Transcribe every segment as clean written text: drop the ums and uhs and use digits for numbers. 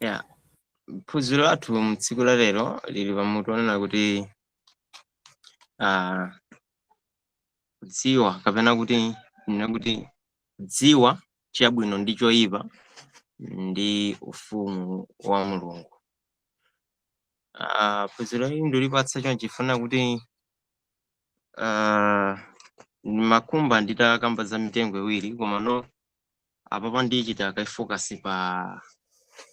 Yeah. Phunziro lathu mtsiku la lero lili pamutu onena kuti kudziwa kapena kuti nena kuti kudziwa chabwino ndi choyipa ndi ufumu wa Mulungu. Phunziro ili ndilipatsa chonchi chifuna kuti makhumba nditakamba za mitengo iwiri, komano apapa ndichita kai focus pa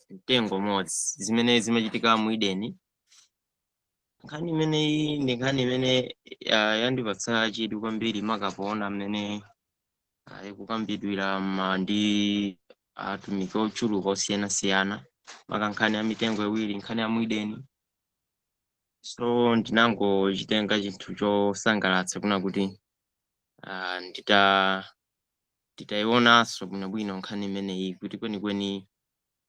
mtengo umodzi, zimene zimachitika mu Edeni. Nkhani imeneyi ndi nkhani imene yandipatsa chidwi kwambiri, makapoona mmene ikukambidwira ndi atumiki ochuluka osiyanasiyana, maka nkhani ya mitengo iwiri, nkhani ya mu Edeni. So ndinangochitenga chinthu chosangalatsa kuna kuti nditayionanso bwinobwino nkhani imeneyi, kuti kwenikweni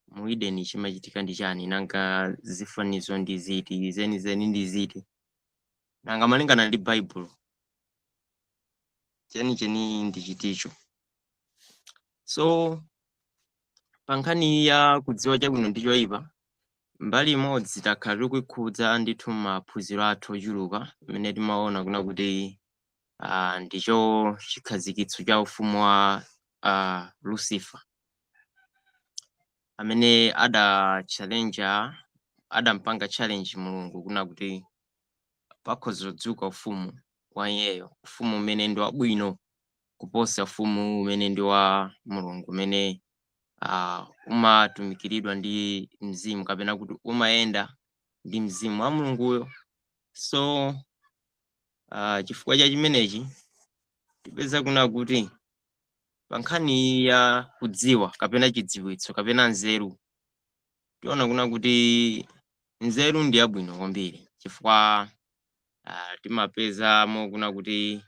mu Edeni chimachitika ndi chani, nanga zifanizo ndi ziti, zenizeni ndi ziti, nanga malingana ndi Baibulo chenicheni ndi chiticho. So pa nkhani ya kudziwa chabwino ndi choyipa, mbali imodzi takhala tikuikhudza ndithu maphunziro athu ochuluka, imene timaona kuna kuti ndicho chikhazikitso cha ufumu wa Lucifer, amene ada challenge adampanga challenge Mulungu kuna kuti pakhoza kudzuka ufumu wa iyeyo, ufumu umene ndi wabwino kuposa ufumu umene ndi wa Mulungu, umene umatumikiridwa ndi mzimu kapena kuti umayenda ndi mzimu wa Mulunguyo. So chifukwa cha chimenechi tipeza kuna kuti pa nkhani ya kudziwa kapena chidziwitso kapena nzeru, tiona kuna kuti nzeru ndi yabwino kwambiri, chifukwa timapezamo kuna kuti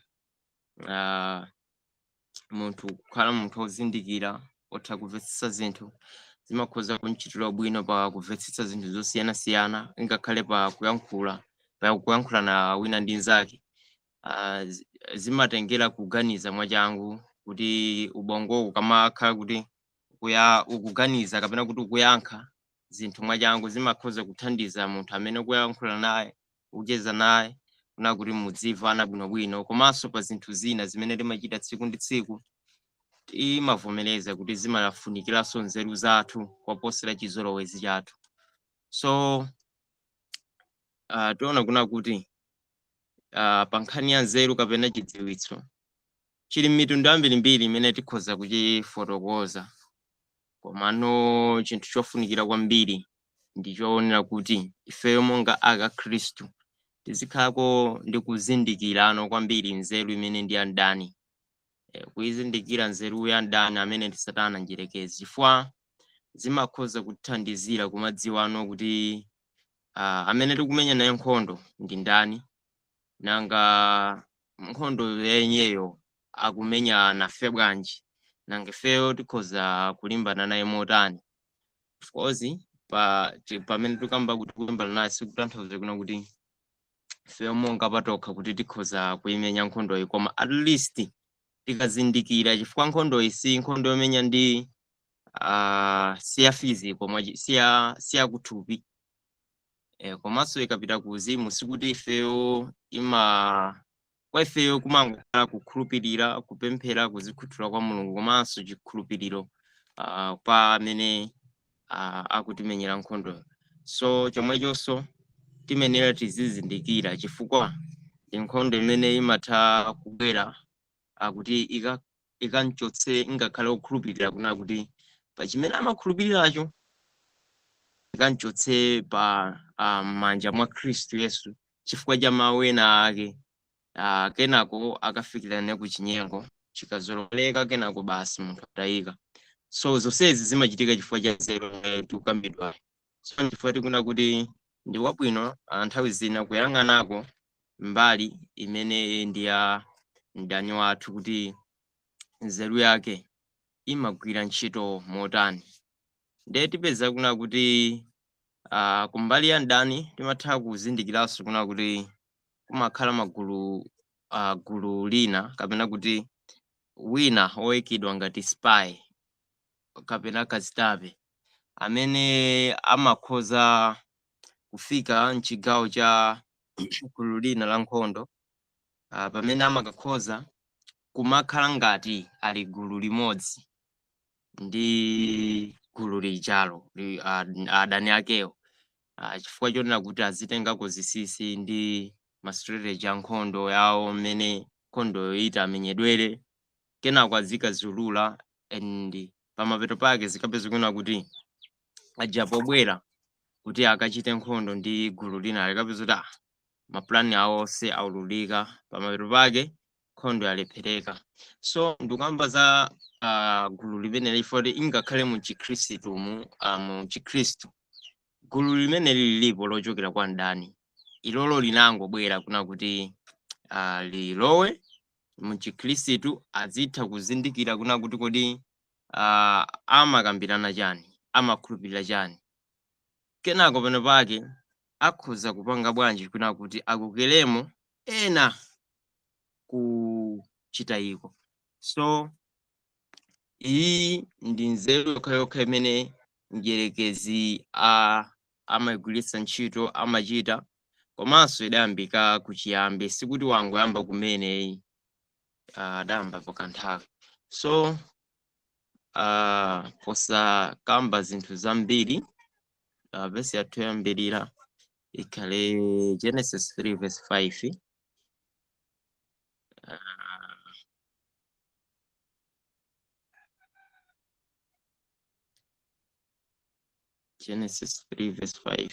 munthu kukhala munthu wozindikira, otha kumvetsetsa zinthu, zimakhoza kumchitira bwino pa kumvetsetsa zinthu zosiyanasiyana, ngakhale pa kuyankhula, pa kuyankhulana wina ndi nzake. Zimatengera kuganiza mwachangu, kuti ubongo ukamakhala kuti ukuganiza kapena kuti ukuyankha zinthu mwachangu, zimakhoza kuthandiza munthu amene ukuyankhula naye, ukucheza naye, kuna kuti mudzimvana bwinobwino. Komanso pa zinthu zina zimene timachita tsiku ndi tsiku, timavomereza kuti zimafunikiranso nzeru zathu kuposera chizolowezi chathu. So tiona kuna kuti pa nkhani ya nzeru kapena chidziwitso, chili mitundu ambirimbiri imene tikhoza kuchifotokoza, komano chinthu chofunikira kwambiri ndi choonera kuti ifeyo monga akhristu tizikhalako ndi kuzindikirano kwambiri nzeru imene ndi ya mdani, kuyizindikira nzeru ya mdani amene ndi Satana njerekezi, chifukwa zimakhoza kutithandizira kumadziwano kuti amene tikumenya naye nkhondo ndi ndani, nanga nkhondo yenyeyo akumenya nafe bwanji, nanga ifeyo tikhoza kulimbana naye motani. Of course, pamene tikamba kuti kulimbana naye, sikutanthauza kuna kuti ifeyo monga patokha kuti tikhoza kuyimenya nkhondoyi, koma at least tikazindikira, chifukwa nkhondoyi si nkhondo yomenya ndi si ya physical, si ya kuthupi, komanso ikapita ku uzimu, sikuti ifeyo ima kwa ifeyo kumangokhala kukhulupirira, kupemphera, kuzikhuthula kwa Mulungu, komanso chikhulupiriro pa amene akutimenyera nkhondo. So chomwechonso timenera tizizindikira, chifukwa ndi nkhondo imene imatha kubwera akuti ikanchotse ngakhale okhulupirira kuna kuti pa chimene amakhulupiriracho, ikanchotse pa m'manja mwa Khristu Yesu chifukwa cha mawu ena ake, kenako akafikirane ku chinyengo, chikazoloweleka, kenako basi munthu atayika. So zonsezi zimachitika chifukwa cha nzeru imene tikukambidwa. So chifukwa tikuna kuti ndi wabwino nthawi zina kuyang'anako mbali imene ndi ya mdani wathu, kuti nzeru yake imagwira ntchito motani. Ndiye tipeza kuna kuti kumbali ya mdani timatha kuzindikiranso kuna kuti kumakhala magulu, gulu lina kapena kuti wina woyikidwa ngati spy kapena kazitape. Amene amakhoza kufika mchigawo cha gulu lina la nkhondo, pamene amakakhoza kumakhala ngati ali gulu limodzi ndi gulu lijalo adani akewo, chifukwa chonena kuti azitengako zinsinsi ndi ma strategy a nkhondo yawo, mmene nkhondoyo iti amenyedwere, kenako azikazulula, and pamapeto pake zikapeza kuna kuti aja pobwera kuti akachite nkhondo ndi gulu lina likapeza kuti mapulani awo onse aululika, pamapeto pake nkhondo yalephereka. So ndikuyamba za gulu limene lifoti ingakhale mu chikhristumu, mu chikhristu gulu limene lilipo lochokera kwa mdani, ilolo linangobwera kuna kuti lilowe mu chikhristu, azitha kuzindikira kuna kuti kodi amakambirana chani, amakhulupirira chani, kenako pano pake akhoza kupanga bwanji kuna kuti akukeremo ena kuchita iko. So iyi ndi nzeru yokhayokha imene mdierekezi amayigwiritsa ntchito, amachita, komanso idayambika kuchiyambi, sikuti wangoyamba kumene, adayamba pakanthawi. So posakamba zinthu zambiri, vesi yathu yoyambirira ikhale Genesis 3 verse 5. Genesis 3 verse 5,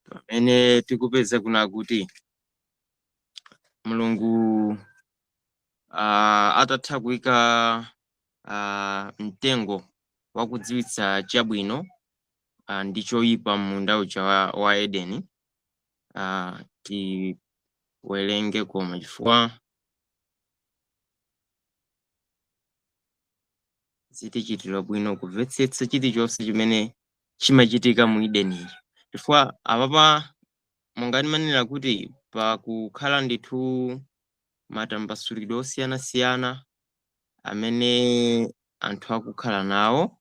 pamene tikupeza kuna kuti Mulungu atatha kuyika mtengo wakudziwitsa chabwino ndi choyipa m'munda uja wa Edeni, tiwerenge koma chifukwa zitichitira bwino kumvetsetsa chilichonse chimene chimachitika mu Edeni, chifukwa apapa monga ndimanena kuti pakukhala ndithu matambasulidwe osiyanasiyana amene anthu akukhala nawo,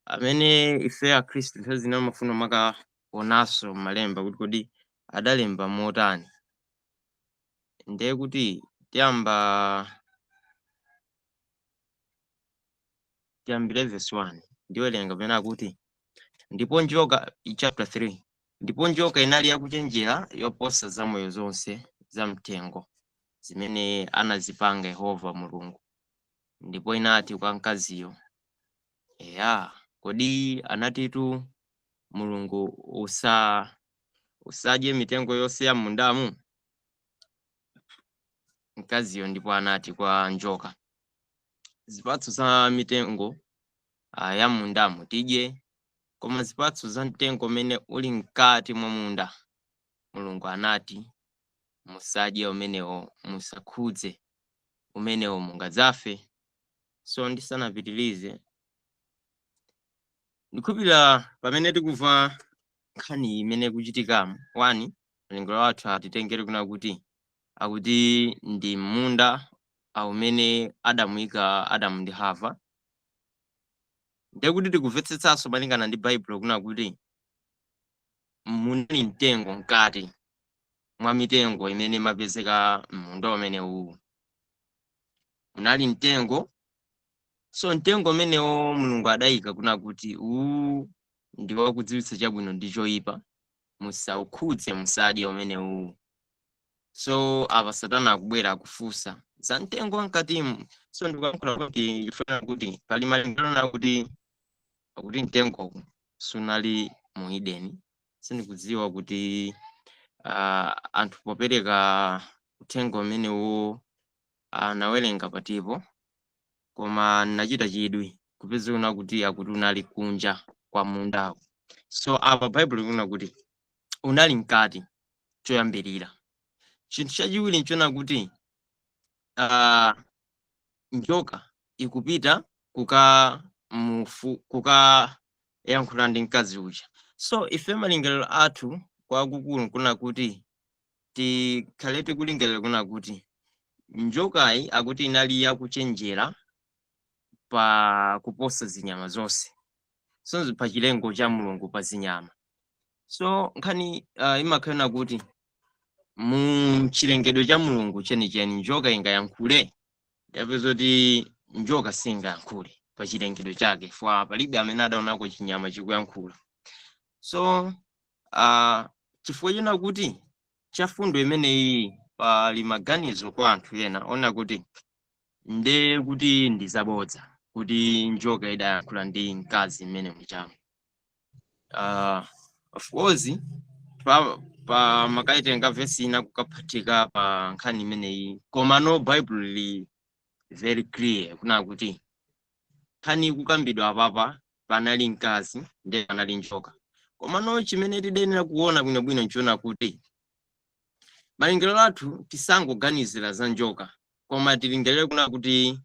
amene ife akhristu nthawi zina amafuna makaonanso malemba kuti kodi adalemba motani. Ndiye kuti tiyambire verse 1, ndiwerenga pamene akuti, ndipo njoka, chapter 3, ndipo njoka inali yakuchenjera yoposa zamoyo zonse zamtengo zimene anazipanga Yehova Mulungu, ndipo inati kwa mkaziyo, eya, kodi anatitu Mulungu usadye mitengo yonse ya m'mundamu? Mkaziyo ndipo anati kwa njoka, zipatso za mitengo ya m'mundamu tidye, koma zipatso za mtengo umene uli mkati mwa munda, Mulungu anati, musadye umenewo, musakhudze umenewo, mungadzafe. So ndisanapitirize, ndikhulupirira pamene tikumva nkhani imene ikuchitikamo, one, malingaliro athu atitengere kuna kuti akuti ndi munda umene adamuyika Adamu ndi Hava. Ndiye kuti tikumvetsetsanso malingana ndi Baibulo kuna kuti munali mtengo mkati mwa mitengo imene imapezeka m'munda umene uwu, munali mtengo. So mtengo umenewo Mulungu adayika kuna kuti uwu ndi wakudziwitsa chabwino ndi choyipa, musaukhudze, musadye umene uwu. So apa Satana akubwera akufunsa za mtengo wamkatimu. So ndikuyankhula kuti chifukwa kuti pali malingaliro kuti mtengo sunali mu Edeni. Sindikudziwa kuti anthu popereka uthenga umenewo anawerenga patipo, koma nachita chidwi kupeza kuna kuti akuti unali kunja kwa mundawo. So apa Baibulo ikuna kuti unali mkati choyambirira. Chinthu chachiwiri nchona kuti njoka ikupita kukayankhula ndi mkazi uja. So ife malingaliro athu kwakukulu nkuna kuti tikhale tikulingalira kuna kuti njokayi akuti inali yakuchenjera. Pa kuposa zinyama zonse, so pa chilengo cha Mulungu pa zinyama. So nkhani imakhala kuti mu chilengedwe cha Mulungu chenicheni njoka ingayankhule? Yapeza kuti njoka singayankhule pa chilengedwe chake, fwa palibe amene adaonako chinyama chikuyankhula. So chifukwa china kuti cha fundo imeneyi, pali maganizo kwa anthu ena ona kuti nde kuti ndi zabodza kuti njoka idayankhula ndi mkazi mmene muchamo. Of course pa makaitenga vesi ina kukaphatika pa nkhani imeneyi, komano Bible li very clear kuna kuti nkhani ikukambidwa apapa panali mkazi ndi panali njoka. Komano chimene tidenera kuona bwinobwino nchiona kuti malingaliro athu tisangoganizira za njoka, koma tilingalire kuna kuti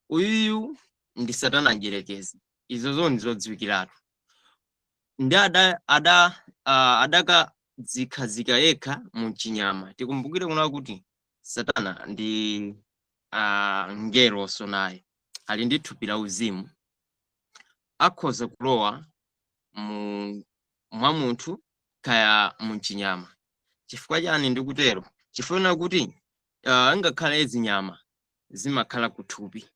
uyuyu ndi Satana mdierekezi. Izo ndi zodziwikiratu. Ndi adakadzikhazika yekha mu chinyama. Tikumbukire kuna kuti Satana ndi mngelonso, naye ali ndi thupi la uzimu, akhoza kulowa mwa munthu kaya mu chinyama. Chifukwa chani ndikutero? Chifukwa kuti ngakhale zinyama zimakhala kuthupi,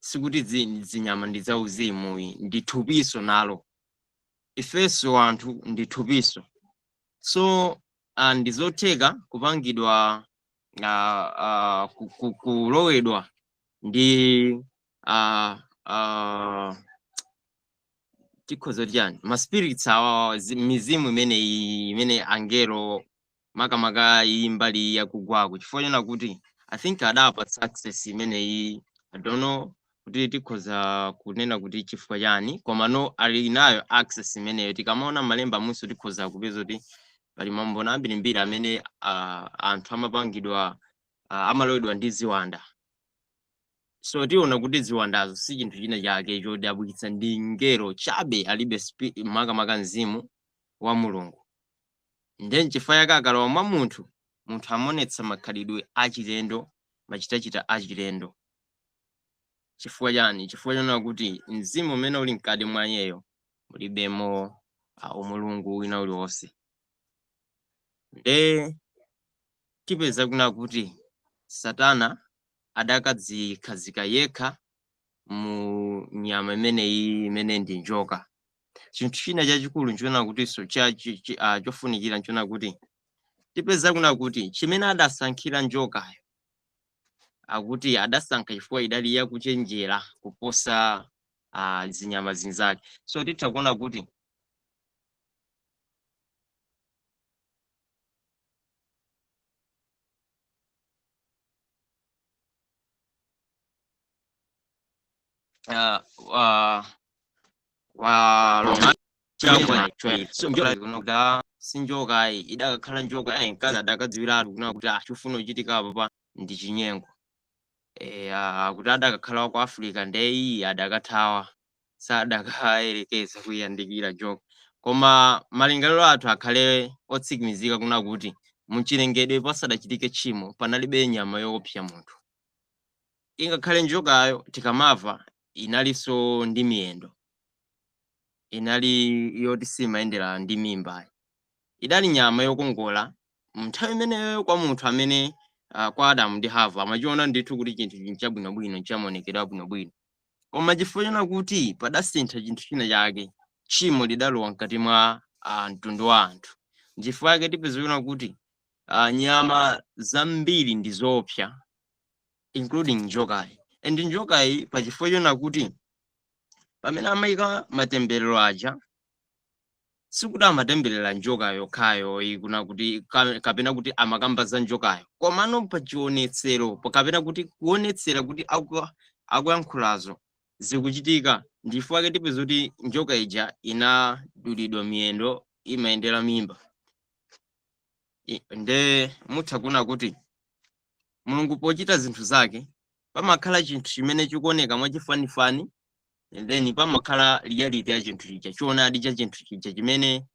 sikuti zinyama ndi zauzimu, ndi thupiso nalo. Ifenso anthu ndi thupiso. So ndi zotheka kupangidwa kulowedwa ndi tikhoza kuti chani, ma spirits awa, mizimu imeneyi imene angelo, makamaka iyi mbali yakugwako, chifukwa chona kuti I think adapatsa access imeneyi. I don't know kuti tikhoza kunena kuti chifukwa chani, koma no, ali nayo access imeneyo. Tikamaona malemba munso tikhoza kupeza kuti pali mamboni ambirimbiri amene anthu amapangidwa, amalowedwa ndi ziwanda. So tiona kuti ziwandazo si chinthu china chake chodabwitsa, ndi ngelo chabe, alibe makamaka mzimu wa Mulungu. Nde nchifukwa chake akalowa mwa munthu, munthu amaonetsa makhalidwe achilendo, machitachita achilendo. Chifukwa chani? Chifukwa chonena kuti mzimu umene uli mkati mwa iyeyo mulibemo umulungu wina uliwonse. Nde tipeza kuna kuti Satana adakadzikhazika yekha mu nyama imeneyi imene ndi njoka. Chinthu china chachikulu nchiona kutinso chofunikira nchiona kuti tipeza kuna kuti chimene adasankhira njokayo, akuti adasankha chifukwa idali yakuchenjera kuposa zinyama zinzake. So titha kuona kuti wa so njoka kuno si njoka ayi, idakakhala njoka ayi, mkazi adakadziwiratu kuna kuti chifuna kuchitika apa ndi chinyengo. Kuti adakakhala wa ku Africa, nde iye adakathawa, sadakayerekeza kuyandikira njoka. Koma malingaliro athu akhale otsimikizika kuna kuti muchilengedwe pasadachitike tchimo panalibe nyama yoopsa munthu. Ingakhale njokayo tikamava inalinso ndi miyendo, inali yoti simayendera ndi mimba, idali nyama yokongola nthawi imeneyo kwa munthu amene kwa Adamu ndi Hava amachiona ndithu kuti chinthu chabwinobwino, chamaonekedwe abwinobwino. Koma chifukwa chona kuti padasintha chinthu china chake, tchimo lidalowa mkati mwa mtundu wa anthu. Nchifukwa chake tipeza kuti nyama zambiri ndi zoopsa, including njokayi. And njokayi, pachifukwa chona kuti pamene amayika matemberero aja, sikuti amatemberera njoka yokhayo ikuna kuti kapena kuti amakamba za njokayo, komano pachionetsero kapena kuti kuonetsera kuti akuyankhulazo zikuchitika. Ndifukwa chake tipeza kuti njoka ija inadulidwa miyendo, imayendera mimba. Nde mutha kuona kuti Mulungu pochita zinthu zake pamakhala chinthu chimene chikuoneka mwachifanifani, and then pamakhala reality ya chinthu chija, choonadi cha chinthu chija chimene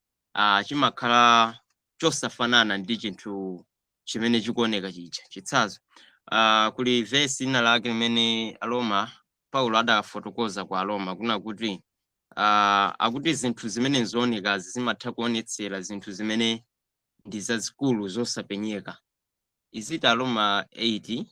chimakhala chosafanana ndi chinthu chimene chikuoneka chija. Chitsanzo, kuli vesi ina lake limene Aroma Paulo adafotokoza kwa Aroma kuna kuti akuti zinthu zimene zoonekazi zimatha kuonetsera zinthu zimene ndi zazikulu zosapenyeka. Iziti Aroma 8,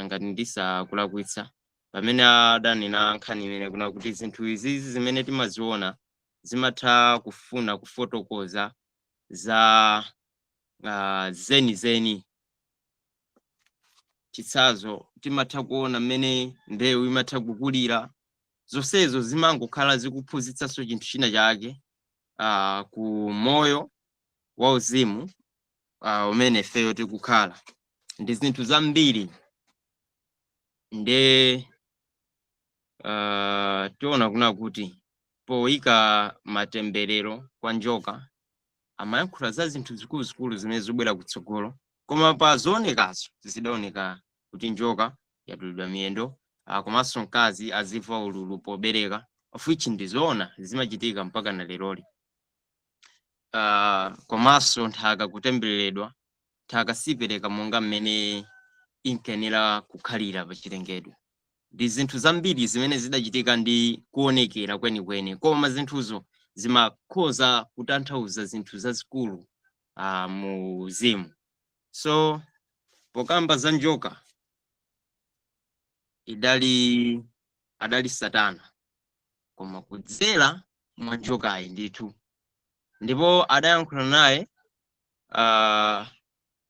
ngati ndisakulakwitsa, pamene adanena nkhani imene kuna kuti zinthu izizi zimene timaziona zimatha kufuna kufotokoza za zenizeni. Chitsanzo, timatha kuona mmene mbewu imatha kukulira, zonsezo zimangokhala zikuphunzitsanso chinthu china chake ku moyo wauzimu umene ifeyo tikukhala ndi zinthu zambiri. Nde tiona kuna kuti poyika matemberero kwa njoka amayankhula za zinthu zikuluzikulu zimene zikubwera kutsogolo, koma pa zoonekazo zidaoneka kuti njoka yadulidwa miyendo, komanso mkazi azimva ululu pobereka, of which ndizoona, zimachitika mpaka na leroli. Komanso nthaka kutembereredwa, nthaka sipereka monga mmene inkayenera kukhalira pa chilengedwe, ndi zinthu zambiri zimene zidachitika ndi kuonekera kwenikweni, koma zinthuzo zimakhoza kutanthauza zinthu zazikulu mu uzimu. So pokamba za njoka, idali adali Satana, koma kudzera mwa njokayi ndithu, ndipo adayankhula naye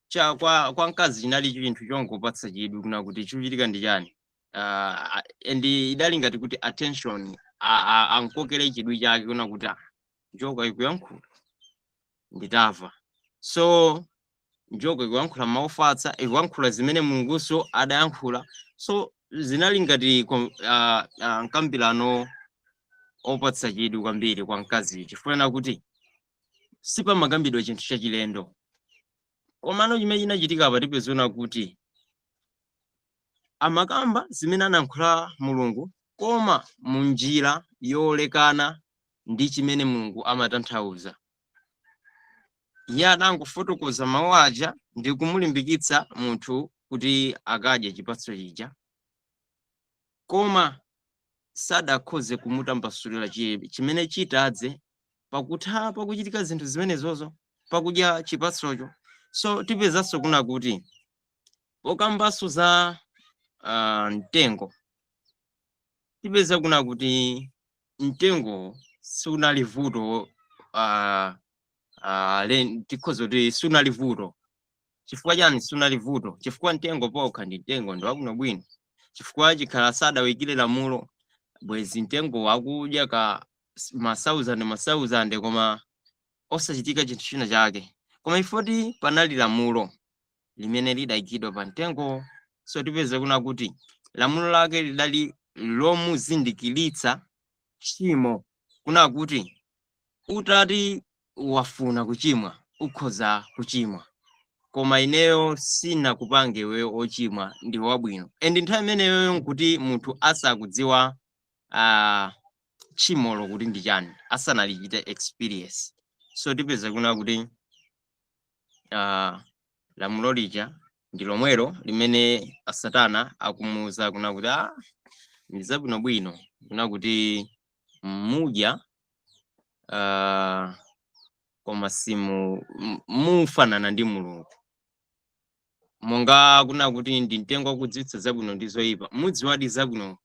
cha kwa mkazi chinali chinthu chongopatsa chidwi kuna kuti chikuchitika ndi chani, and idali ngati kuti attention, ankokere chidwi chake kuna kuti, "Ah, njoka ikuyankhula, nditamva." So njoka ikuyankhula maufatsa, ikuyankhula zimene Mulunguso adayankhula. So zinali ngati mkambirano opatsa chidwi kwambiri kwa mkazi, chifukwa kuti sipamakambidwa chinthu chachilendo. Komano chimene chinachitika apa, tipezona kuti amakamba zimene anayankhula Mulungu, koma munjira yolekana ndi chimene Mulungu amatanthauza. Iye adangofotokoza mawu aja ndi kumulimbikitsa munthu kuti akadye chipatso chija, koma sadakhoze kumutambasulira chimene chitadze pakutha pakuchitika zinthu zimenezozo, pakudya chipatsocho. So tipezanso kuna kuti pokambanso za mtengo, tipeza kuna kuti mtengo sunali vuto, tikhoza kuti sunali vuto. Chifukwa chani sunali vuto? Chifukwa mtengo pokha ndi mtengo, ndi wabwinobwino. Chifukwa chikhala sadawikire lamulo, bwezi mtengo wakudya ka masauzande masauzande, koma osachitika chinthu china chake. Koma ifoti panali lamulo limene lidayikidwa pa mtengo, so tipeza kuna kuti lamulo lake lidali lomuzindikiritsa tchimo, kuna kuti utati wafuna kuchimwa, ukhoza kuchimwa, koma ineyo sinakupange iweyo ochimwa, ndi wabwino. And nthawi imeneyoyo nkuti munthu asakudziwa tchimolo kuti ndi chani, asanalichite experience. So tipeza kuna kuti lamulo lija ndi lomwelo limene Satana akumuwuza kuna kuti, ah, ndi zabwinobwino kuna kuti mudya, koma simu mufanana ndi Mulungu, monga kuna kuti ndi mtengo wakudziwitsa zabwino ndi zoyipa, mudziwadi zabwino,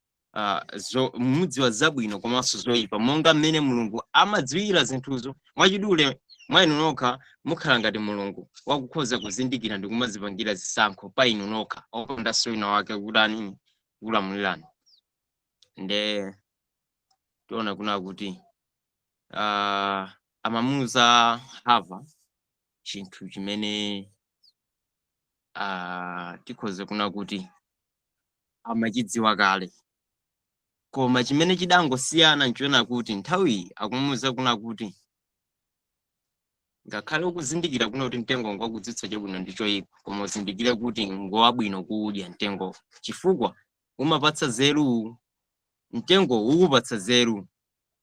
mudziwa zabwino komanso zoyipa monga mmene Mulungu amadziwira zinthuzo. Mwachidule, mwa inu nokha mukhala ngati Mulungu, wakukhoza kuzindikira ndi kumazipangira zisankho pa inu nokha, opondanso wina wake kutani, kulamulirani. Nde tiona kuna kuti amamuuza Hava chinthu chimene tikhoza kuna kuti amachidziwa kale, koma chimene chidangosiyana nchiona kuti nthawiyi akumuwuza kuna kuti ngakhale ukuzindikira kuna kuti mtengo ngwakudziwitsa chabwino ndi choyipa, koma uzindikire kuti ngwabwino kuudya mtengo, chifukwa umapatsa zeru, mtengo ukupatsa zeru.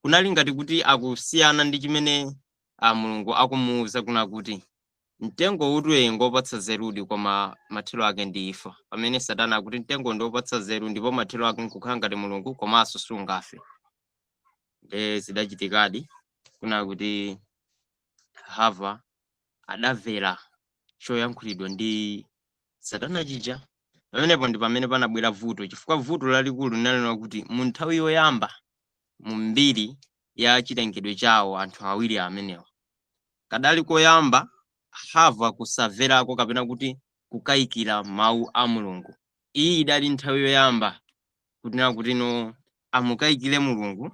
Kunali ngati kuti akusiyana ndi chimene Mulungu akumuwuza kuna kuti Mtengo utuye ngopatsa nzerudi, koma mathero ake ndi imfa. Pamene Satana akuti mtengo ndi wopatsa nzeru ndipo mathero ake nkukhala ngati Mulungu komanso sungafe. Nde zidachitikadi kuna kuti Hava adamvera choyankhulidwa ndi Satana chija. Pamenepo ndi pamene panabwera vuto, chifukwa vuto lalikulu linali kuti mu nthawi yoyamba mu mbiri ya chilengedwe chawo anthu awiri amenewa, kadali koyamba Hava kusamverako kapena kuti kukayikira mawu a Mulungu. Iyi idali nthawi yoyamba kunena kuti no, amukayikire Mulungu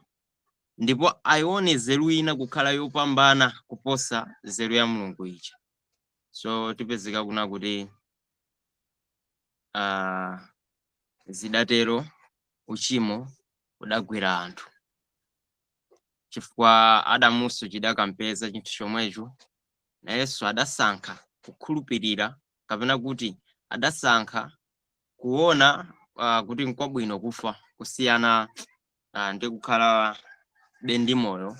ndipo ayione nzeru ina kukhala yopambana kuposa nzeru ya Mulungu ija. So tipezeka kuna kuti zidatero, uchimo udagwera anthu, chifukwa Adamunso chidakampeza chinthu chomwecho. Nayenso adasankha kukhulupirira kapena kuti adasankha kuona kuti nkwabwino kufa kusiyana ndi kukhala ndi moyo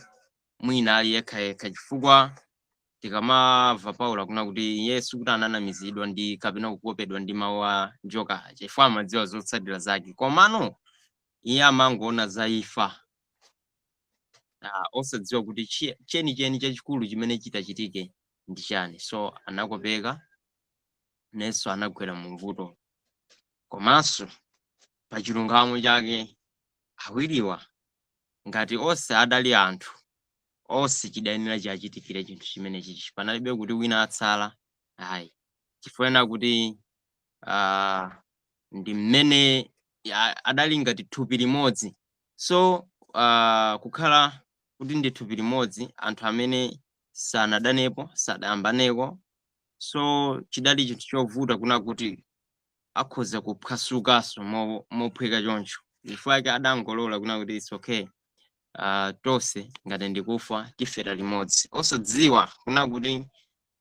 mwina ali yekhayekha, chifukwa tikamamva Paulo akuna kuti Yesu kuti ananamizidwa ndi kapena kukopedwa ndi mawu a njoka, chifukwa amadziwa zotsatira zake, komano iye amangoona za imfa, osadziwa kuti chenicheni chachikulu chimene chitachitike ndi chani. So anakopeka, nenso anagwera mu mvuto. Komanso pa chilungamo chake, awiriwa ngati onse adali anthu, onse chidayenera chiachitikire chinthu chimene chichi. Panalibe kuti wina atsala, ayi, chifukwa kuti ndi mmene adali ngati thupi limodzi. So kukhala kuti ndi thupi limodzi, anthu amene sanadanepo, sadayambaneko, so chidali chinthu chovuta kuna kuti akhoza kuphwasukanso mophweka choncho. Chifukwa chake adangolola kuna kuti it's okay, tonse ngati ndikufa tifera limodzi, osadziwa kuna kuti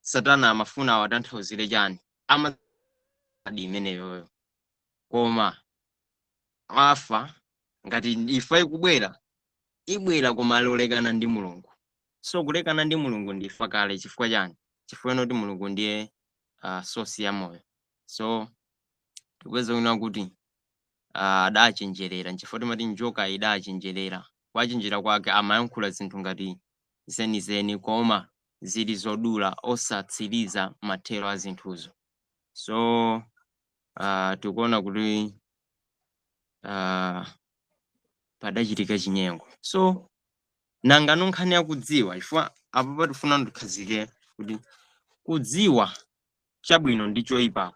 Satana amafuna awatanthauzire chani. Amadi imeneyoyo, koma afa ngati imfa ikubwera, ibwera koma alolekana ndi Mulungu. So kulekana ndi Mulungu ndi imfa kale. Chifukwa chani? Chifukwa kuti Mulungu ndiye source ya moyo. So tikupeza kuna kuti adachenjerera, nchifukwa timati njoka idachenjerera. Kwachenjera kwake amayankhula zinthu ngati zenizeni koma zili zodula, osatsiriza mathero a zinthuzo. So tikuona kuti padachitika chinyengo. So nanga nkhani yakudziwa, chifukwa apo patifuna ndikhazike kuti kudziwa chabwino ndi choyipa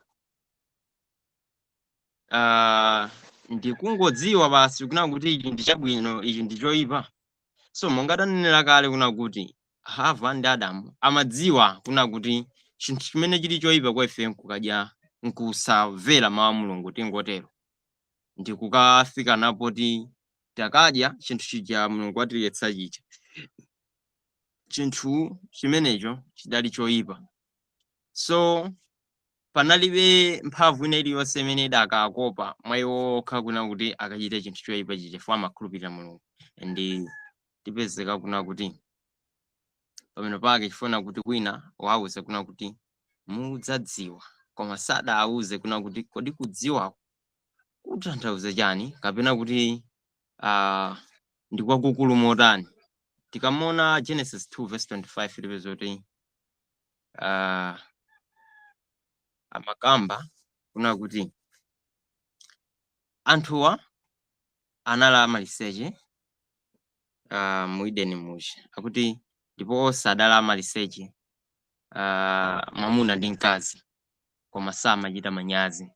ndikungodziwa basi kuna kuti ichi ndi chabwino, ichi ndi choyipa. So monga tanenera kale kuna kuti Hava ndi Adamu amadziwa kuna kuti chinthu chimene chili choyipa kwa ife nkukadya, nkusamvera mawu a Mulungu, tingotero, ndikukafika napoti takadya chinthu chija Mulungu watiletsa chija, chinthu chimenecho chidali choyipa. So panalibe mphamvu ina iliyonse imene idakakopa mwa iwo okha kuna kuti akachite chinthu choyipa chija, chifukwa amakhulupirira Mulungu. Ndi tipezeka kuna kuti pamene pake chifuna kuti wina wauze kuna kuti mudzadziwa, koma sadawuze kuna kuti kodi kudziwako kutanthauza chani kapena kuti ndi kwakukulu motani. Tikamona Genesis 2 verse 25, tipeza kuti amakamba kuna kuti anthuwa anali amaliseche mu Edeni muja. Akuti ndipo onse adali amaliseche, mwamuna ndi mkazi, koma samachita manyazi.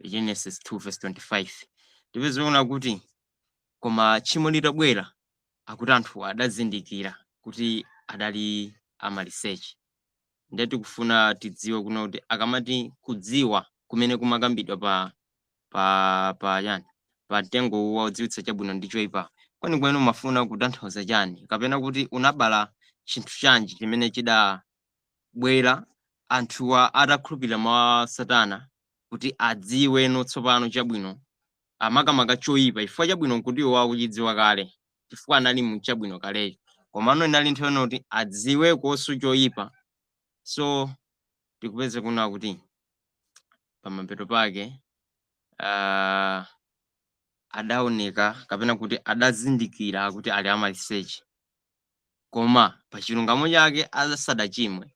Genesis 2 verse 25, tipeza kuti koma tchimo litabwera, akuti anthu adazindikira kuti adali amaliseche. Ndiye tikufuna tidziwe kuno kuti akamati kudziwa kumene kumakambidwa pa yani, pa mtengo wodziwitsa chabwino ndi choyipa, kwenikweni umafuna kutanthauza chani, kapena kuti unabala chinthu chanji chimene chidabwera anthuwa atakhulupirira mwa Satana kuti adziwe tsopano chabwino, amakamaka choyipa, chifukwa chabwino nkuti iwo akuchidziwa kale, chifukwa anali mu chabwino kalecho, komano inali nthawi kuti adziwe konso choyipa. So Tikupeza kuna kuti pamapeto pake adaoneka kapena kuti adazindikira kuti ali amaliseche, koma pa chilungamo chake asadachimwe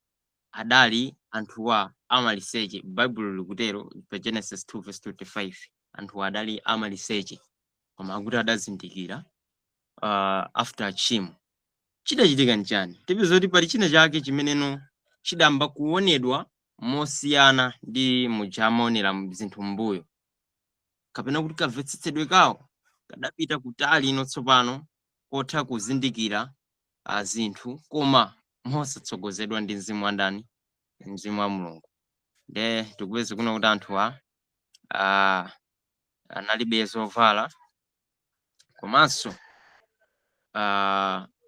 adali anthuwa amaliseche. Baibulo likutero pa Genesis 2 verse 25, anthuwa adali amaliseche, koma akuti adazindikira after tchimo. Chidachitika nchani? Tipeza kuti pali china chake chimeneno chidamba kuonedwa mosiyana ndi muja amaonera zinthu m'mbuyo, kapena kuti kamvetsetsedwe kawo kadapita kutali ino tsopano kotha kuzindikira zinthu koma mosatsogozedwa ndi mzimu wa ndani? Mzimu wa Mulungu. Nde tikupeza kuno kuti anthuwa analibe zovala, komanso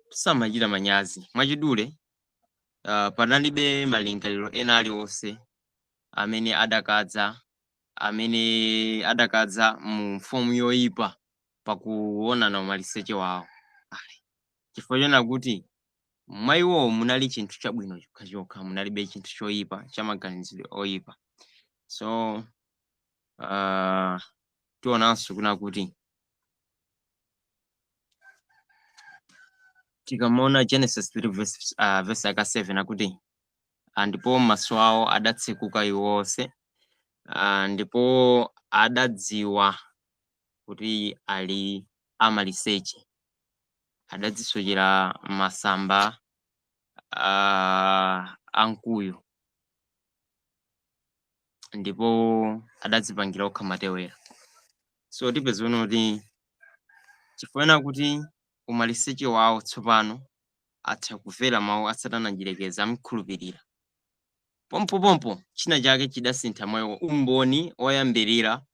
samachita manyazi. Mwachidule, panalibe malingaliro ena aliwonse amene adakadza mu mfumu yoyipa pakuonana umaliseche wawo, ayi, chifukwa chona kuti mwa iwowo munali chinthu chabwino chokhachokha, munalibe chinthu choyipa cha maganizidwe oyipa. So tionanso kuna kuti tikamaona Genesis 3 verse yaka 7, akuti, "Ndipo maso awo adatsekuka iwo onse, ndipo adadziwa kuti ali amaliseche, adadzisochera masamba amkuyu, ndipo adadzipangira okha matewera." So tipeza kuti chifukwa kuti umaliseche wawo tsopano atha kumvera mawu a Satana njirekezi, amkhulupirira pompopompo, china chake chidasintha moyo. Umboni oyambirira,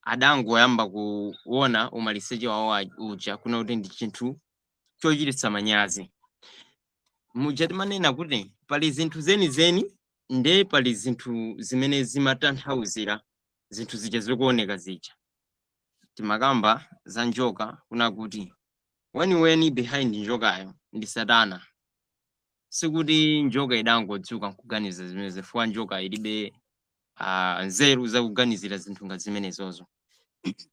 adangoyamba kuona umaliseche wawo uja kuna kuti ndi chinthu chochititsa manyazi. Muja timanena kuti pali zinthu zenizeni, nde pali zinthu zimene zimatanthauzira zinthu zija zikuoneka zija. Timakamba za njoka, kuna kuti weniweni behind njokayo ndi Satana. Sikuti njoka idangodzuka nkuganiza zimene, zifukwa njoka ilibe nzeru zakuganizira zinthu nga zimenezozo,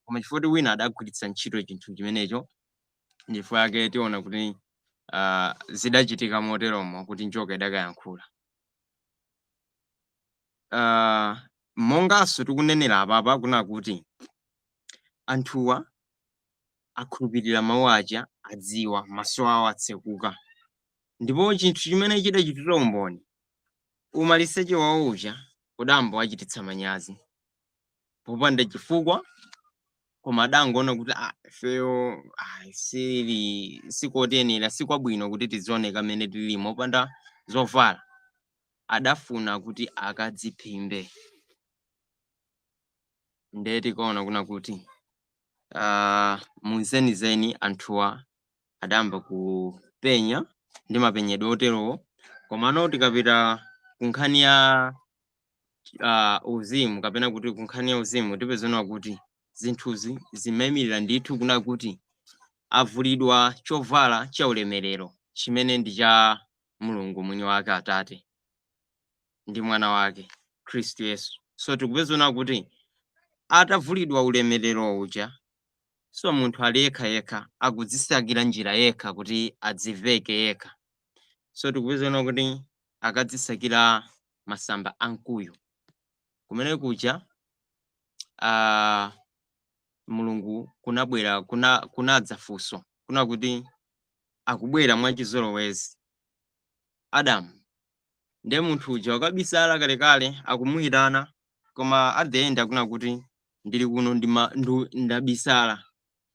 koma chifukwa kuti wina adagwiritsa ntchito chinthu chimenecho, ndifukwa yake tiona kuti zidachitika moteromo kuti njoka idakayankhula. Monganso tikunenera apapa kuna kuti anthuwa akhulupirira mawu aja, adziwa, maso awo atsekuka, ndipo chinthu chimene chidachitira umboni, umaliseche wawo uja udamba wachititsa manyazi popanda chifukwa, koma adangoona kuti ifeyo sili sikotiyenera, sikwabwino kuti tizioneka mmene tilili mopanda zovala. Adafuna kuti akadziphimbe. Ndiye tikaona kuna kuti munzenizeni anthuwa adayamba kupenya ndi mapenyedwe oterowo. Komano tikapita ku nkhani ya uzimu, kapena kuti ku nkhani ya uzimu, tipezana kuti zinthuzi zimayimirira ndithu kuna kuti avulidwa chovala cha ulemerero chimene ndi cha Mulungu mwini wake Atate ndi Mwana wake Khristu Yesu. So tikupezana kuti atavulidwa ulemerero uja, so munthu ali yekha yekha akudzisakira njira yekha kuti adziveke yekha. So tikupezana kuti akadzisakira masamba amkuyu kumene kuja. Mulungu kunabwera kunadza funso kuna kuti akubwera mwachizolowezi, "Adamu." Ndiye munthu uja wakabisala kalekale akumuyitana, koma at the end akuna kuti, "Ndili kuno, ndabisala."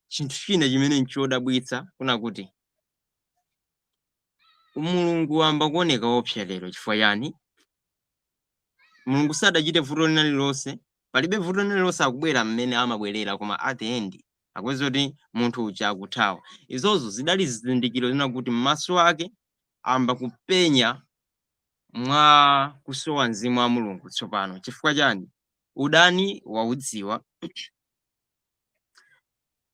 Chinthu china chimene nchodabwitsa kuna kuti Mulungu wamba kuoneka wopsa lero. Chifukwa chani? Mulungu sadachite vuto lina lililonse, palibe vuto lina lililonse, akubwera mmene amabwerera, koma at the end akupeza kuti munthu uja akuthawa. Izozo zidali zizindikiro zina kuti maso ake amba kupenya mwa kusowa mzimu wa Mulungu tsopano. Chifukwa chani? Udani waudziwa,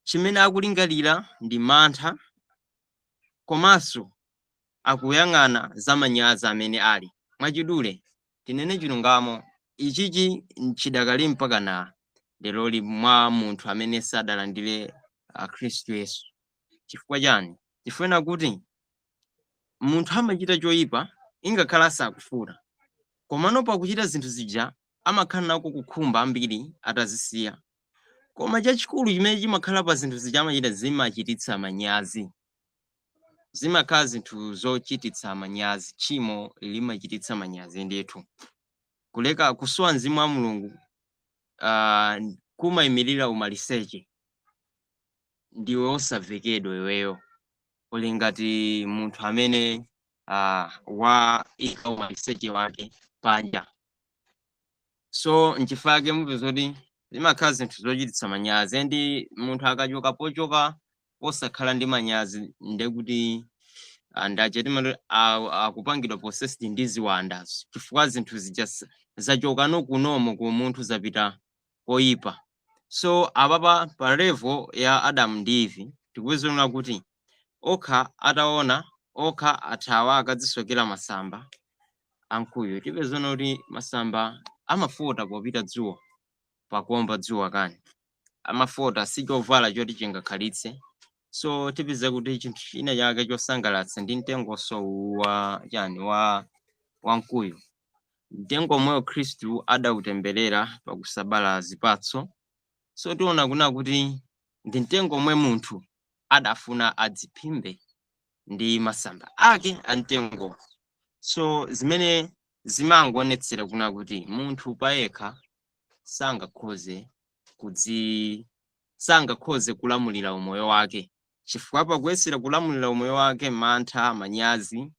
chimene akulingalira ndi mantha, komanso akuyang'ana za manyazi amene ali. Mwachidule, Tinene chilungamo, ichichi nchidakali mpaka na leroli mwa munthu amene sadalandire Khristu Yesu. Chifukwa chani? Chifukwa kuti munthu amachita choyipa ingakhala asakufuna, komano pakuchita zinthu zija amakhala nako kukhumba ambiri atazisiya. Koma chachikulu chimene chimakhala pa zinthu zija amachita zimachititsa manyazi, zimakhala zinthu zochititsa manyazi. Tchimo limachititsa manyazi ndithu. Kuleka kusowa mzimu wa Mulungu kumayimirira umaliseche, ndiwe osavekedwa iweyo, uli ngati munthu amene waika umaliseche wake panja. So nchifukwa chake mupeza kuti zimakhala zinthu zochititsa manyazi, ndi munthu akachoka pochoka posakhala ndi manyazi, ndekuti ndache timati akupangidwa possessed ndi ziwandazo, chifukwa zinthu zija zachoka nokunomo ku munthu zapita koyipa. So apapa pa level ya Adamu ndi Eve tikupezana kuti okha ataona okha athawa akadzisokera masamba amkuyu. Tipezana kuti masamba amafota popita dzuwa, pakuomba dzuwa kani amafota, si chovala choti chingakhalitse. So tipeza kuti chinthu china chake chosangalatsa ndi mtengonso wa chani wa wamkuyu, mtengo omweyo Khristu adautemberera pakusabala zipatso. So tiona kuna kuti ndi mtengo omwe munthu adafuna adziphimbe ndi masamba ake a mtengo. So zimene zimangoonetsera kuna kuti munthu payekha sangakhoze kulamulira umoyo wake, chifukwa pakuyesera kulamulira umoyo wake mantha, manyazi,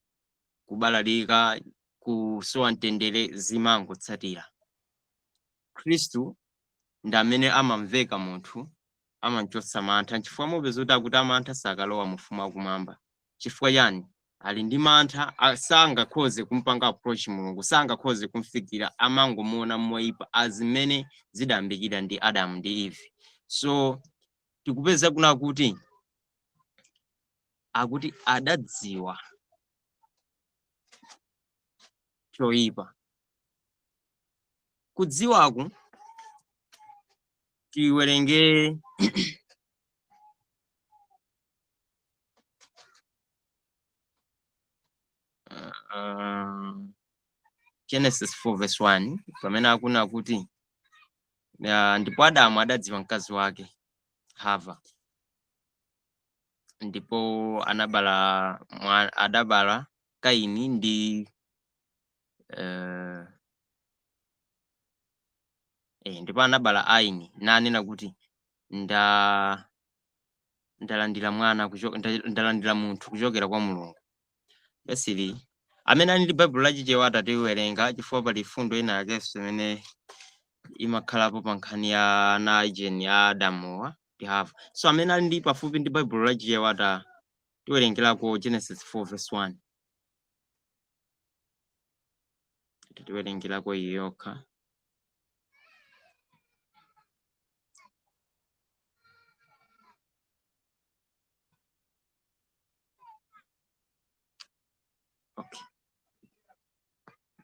kubalalika, kusowa mtendere zimangotsatira. Khristu ndi amene amamveka munthu, amamchotsa mantha. Chifukwa mupeza kuti akuti amantha sakalowa mu ufumu wakumwamba. Chifukwa chani? Ali ndi mantha, sangakhoze kumpanga approach Mulungu, sangakhoze kumfikira, amangomuona moyipa azimene zidayambikira ndi Adamu ndi Eve. So tikupeza kuna kuti akuti adadziwa choyipa. Kudziwaku tiwerenge Genesis 4 verse 1, pamene akuna kuti ndipo Adamu adadziwa mkazi wake Hava, ndipo anabala adabala Kaini ndi ndipo anabala Aini, nanena kuti ndalandira mwana ndalandira munthu kuchokera kwa Mulungu. Basili amene ali ndi Baibulo lachichewa atatiwerenga, chifukwa pali fundo ina yakenso imene imakhalapo pa nkhani ya ana ijeni ya Adamuwa ndi Hava. So amene ali ndi pafupi ndi Baibulo lachichewa atatiwerengerako Genesis 4 verse 1, tatiwerengerako iyo yokha.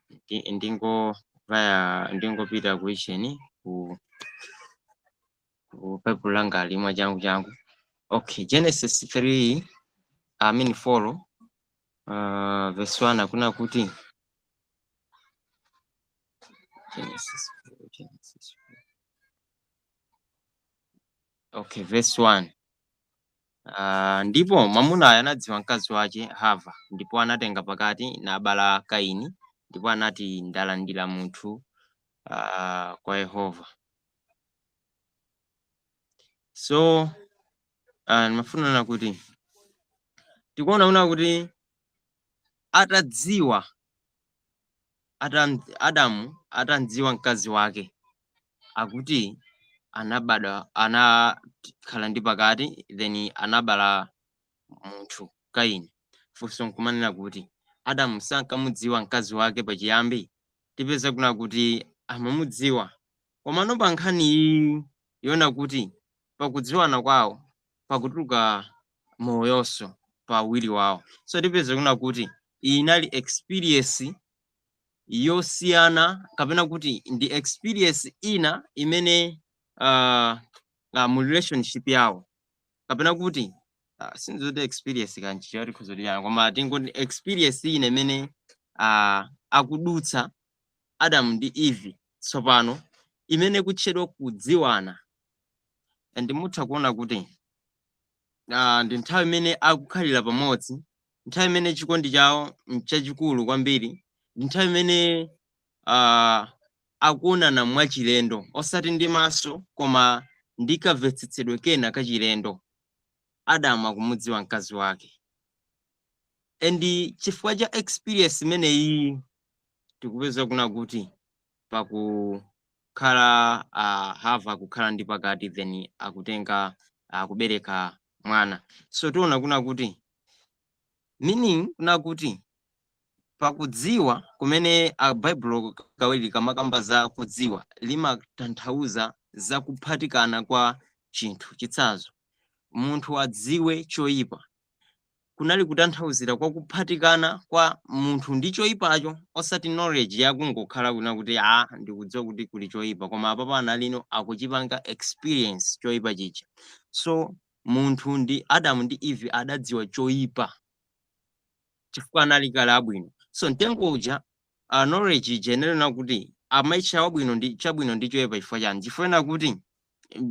Okay, ndingo vaya, ndingopita ku icheni ku Baibulo langa limwe changu changu. Okay, Genesis 3, I mean 4, verse 1, akuna kuti Genesis 4, Genesis 4. Okay, verse 1. Ndipo mwamunayo anadziwa mkazi wake Hava, ndipo anatenga pakati nabala Kaini, ndipo anati, ndalandira munthu kwa Yehova. So ndimafunana kuti tikuona una kuti atadziwa Adamu atamdziwa mkazi wake, akuti anabadwa, anakhala ndi pakati, then anabala munthu Kaini. Funso nkumanena kuti Adamu sankamudziwa mkazi wake pachiyambi? Tipeza kuna kuti amamudziwa, komano pa nkhani iyi yona kuti pakudziwana kwawo pakutuluka moyonso pa awiri wawo. So tipeza kuna kuti iyi inali experience. Yosiyana kapena kuti ndi experience ina imene mu relationship yawo, kapena kuti sinzoti experience kanchi tikhoza, koma tingoti experience ina imene akudutsa Adamu ndi Eve tsopano, imene kutchedwa kudziwana. And mutha kuona kuti ndi nthawi imene akukhalira pamodzi, nthawi imene chikondi chawo nchachikulu kwambiri, ndi nthawi imene akuonana mwachilendo, osati ndi maso koma ndi kamvetsetsedwe kena kachilendo. Adamu akumudziwa mkazi wake, and chifukwa cha experience imeneyi tikupeza kuna kuti pakukhala Hava kukhala ndi pakati, then akutenga, akubereka mwana. So tiona kuna kuti, meaning kuna kuti pakudziwa kumene a Baibulo kawiri kamakamba za kudziwa, limatanthauza za kuphatikana kwa chinthu. Chitsanzo, munthu adziwe choyipa kunali kutanthauzira kwa kuphatikana kwa munthu ndi choyipacho, osati knowledge yakungokhala kuna kuti a ndikudziwa kuti kuli choyipa, koma apapa analino akuchipanga experience choyipa chija. So munthu ndi Adamu ndi Eve adadziwa choyipa chifukwa anali kale abwino. So mtengo uja, knowledge ija inalena kuti amaitcha wabwino ndi chabwino ndi choyipa. Chifukwa chani? Chifukwa kuti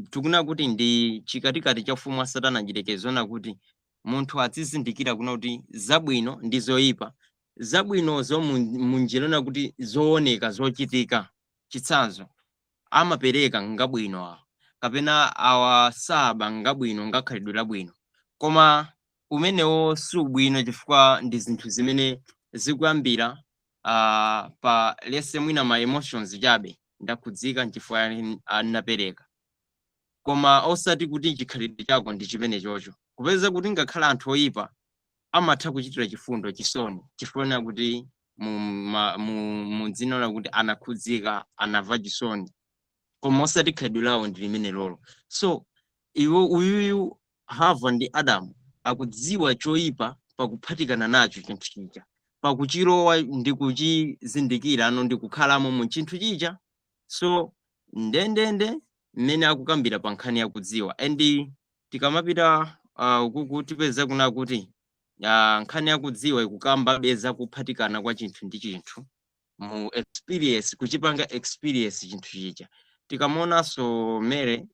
tikuna kuti ndi chikatikati cha ufumu wa Satana njilekezo na kuti munthu azizindikira kuna kuti zabwino ndi zoyipa, zabwinozo munjira na kuti zooneka, zochitika. Chitsanzo, amapereka ngabwino awa, kapena awa saba ngabwino, ngakhalidwe labwino, koma umenewo si ubwino chifukwa ndi zinthu zimene zikuyambira pa lese mwina ma emotions chabe, ndakhudzika nchifukwa napereka, koma osati kuti chikhalidwe chako ndi chimene chocho. Kupeza kuti ngakhale anthu oyipa amatha kuchitira chifundo, chisoni, chifukwa kuti mu dzina lakuti anakhudzika, anamva chisoni, koma osati khalidwe lawo ndi limene lolo. So iwo uyuyu Hava ndi Adamu akudziwa choyipa pakuphatikana nacho chinthu chija, pakuchilowa ndi kuchizindikira ano ndi kukhalamo mu chinthu chija. So ndendende mmene akukambira pa nkhani yakudziwa. And tikamapita ukuku tipeza kuna kuti nkhani yakudziwa ikukamba beza kuphatikana kwa chinthu ndi chinthu mu experience, kuchipanga experience chinthu chija. Tikamuonanso Mary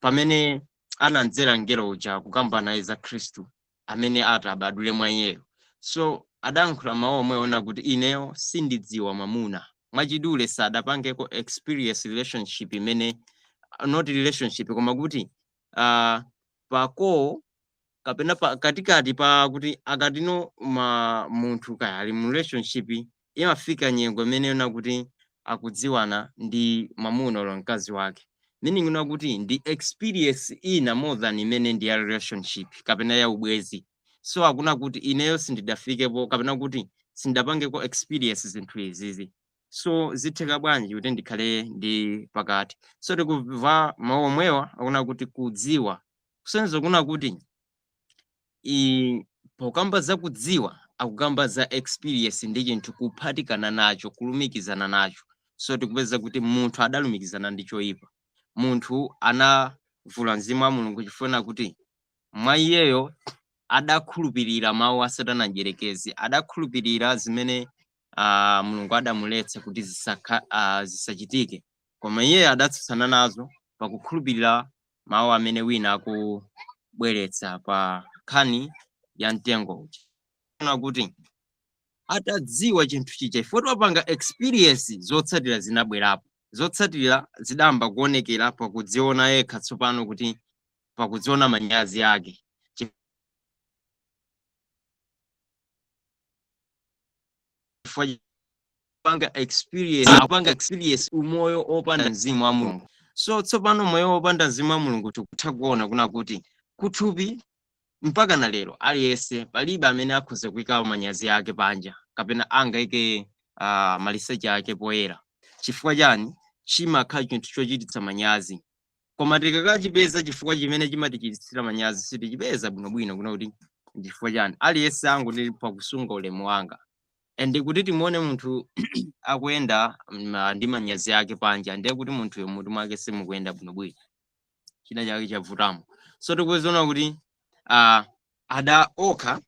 pamene anamdzera mngelo uja kukamba naye za Khristu amene ati abadwire mwa iyeyo, so adayankhula mawu omwe ona kuti ineyo sindidziwa mwamuna. Mwachidule, sadapangeko experience relationship imene, not relationship, koma kuti pako kapena pa katikati pa kuti akatino ma munthu kaya ali mu relationship, imafika nyengo imene yona kuti akudziwana ndi mwamuna olo mkazi wake, meaning una kuti ndi experience ina more than imene ndi ya relationship kapena ya ubwezi. So akuna kuti ineyo sindidafikepo kapena kuti sindidapangeko experience zinthu izizi, so zitheka bwanji kuti ndikhale ndi pakati? So tikumva mawu omwewa akuna kuti kudziwa, kusonyeza kuna kuti pokamba za kudziwa akukamba za experience ndi chinthu, kuphatikana nacho, kulumikizana nacho. So tikupeza kuti munthu adalumikizana ndi choyipa, munthu anavula mzimu wa Mulungu chifukwa kuti mwa iyeyo adakhulupirira mawu a Satana mdierekezi, adakhulupirira zimene Mulungu adamuletsa kuti zisachitike, koma iye adatsutsana nazo pakukhulupirira mawu amene wina akubweretsa pa nkhani ya mtengo uja. Ona kuti atadziwa chinthu chija, ifo wapanga experience, zotsatira zinabwerapo. Zotsatira zidamba kuonekera pakudziona yekha tsopano, kuti pakudziona manyazi ake chifukwa panga experience, akupanga experience umoyo opanda mzimu wa Mulungu. So tsopano moyo wopanda mzimu wa Mulungu, tikutha kuona kuna kuti kuthupi mpaka na lero aliyense, palibe amene akhoza kuyika manyazi ake panja kapena angayike maliseche ake poyera. Chifukwa chani? Chimakhala chinthu chochititsa manyazi, koma tikakachipeza chifukwa chimene chimatichititsira manyazi, sitichipeza bwinobwino kuna kuti chifukwa chani. Aliyense angoti pakusunga ulemu wanga. And kuti timuone munthu akuyenda ndi manyazi ake panja, ndiye kuti munthuyo mutu mwake simukuyenda bwinobwino, china chake chavutamo. So tikuziona kuti ada okha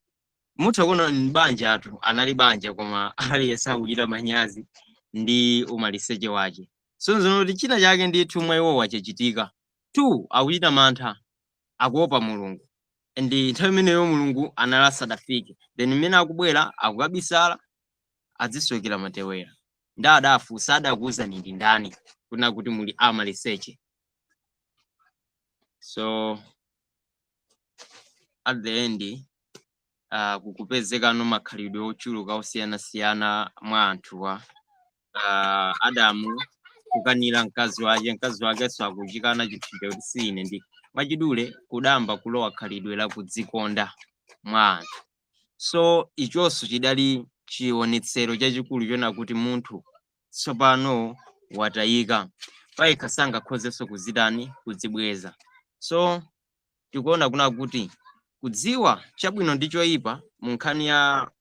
mutha kuona banja athu anali banja, koma aliyense akuchita manyazi ndi umaliseche wake. So nzoona kuti china chake ndithu mwa iwowa chachitika. Two, akuchita mantha, akuopa Mulungu, and nthawi imeneyo Mulungu anali asadafike. Then mmene akubwera akukabisala, adzisokera matewera. Ndi adafunsa, adakuwuzani ndi ndani kuna kuti muli amaliseche? So at the end kukupezekano makhalidwe ochuluka osiyanasiyana mwa anthuwa. Adamu kukanira mkazi wake, mkazi wakenso akuchikana chinthu chakuti si ine. Ndi mwachidule kudamba kulowa khalidwe la kudzikonda mwa anthu. So ichonso chidali chionetsero chachikulu chona kuti munthu tsopano watayika payekha, sangakhozenso kuzitani, kudzibweza. So tikuona kuna kuti kudziwa chabwino ndi choyipa mu nkhani ya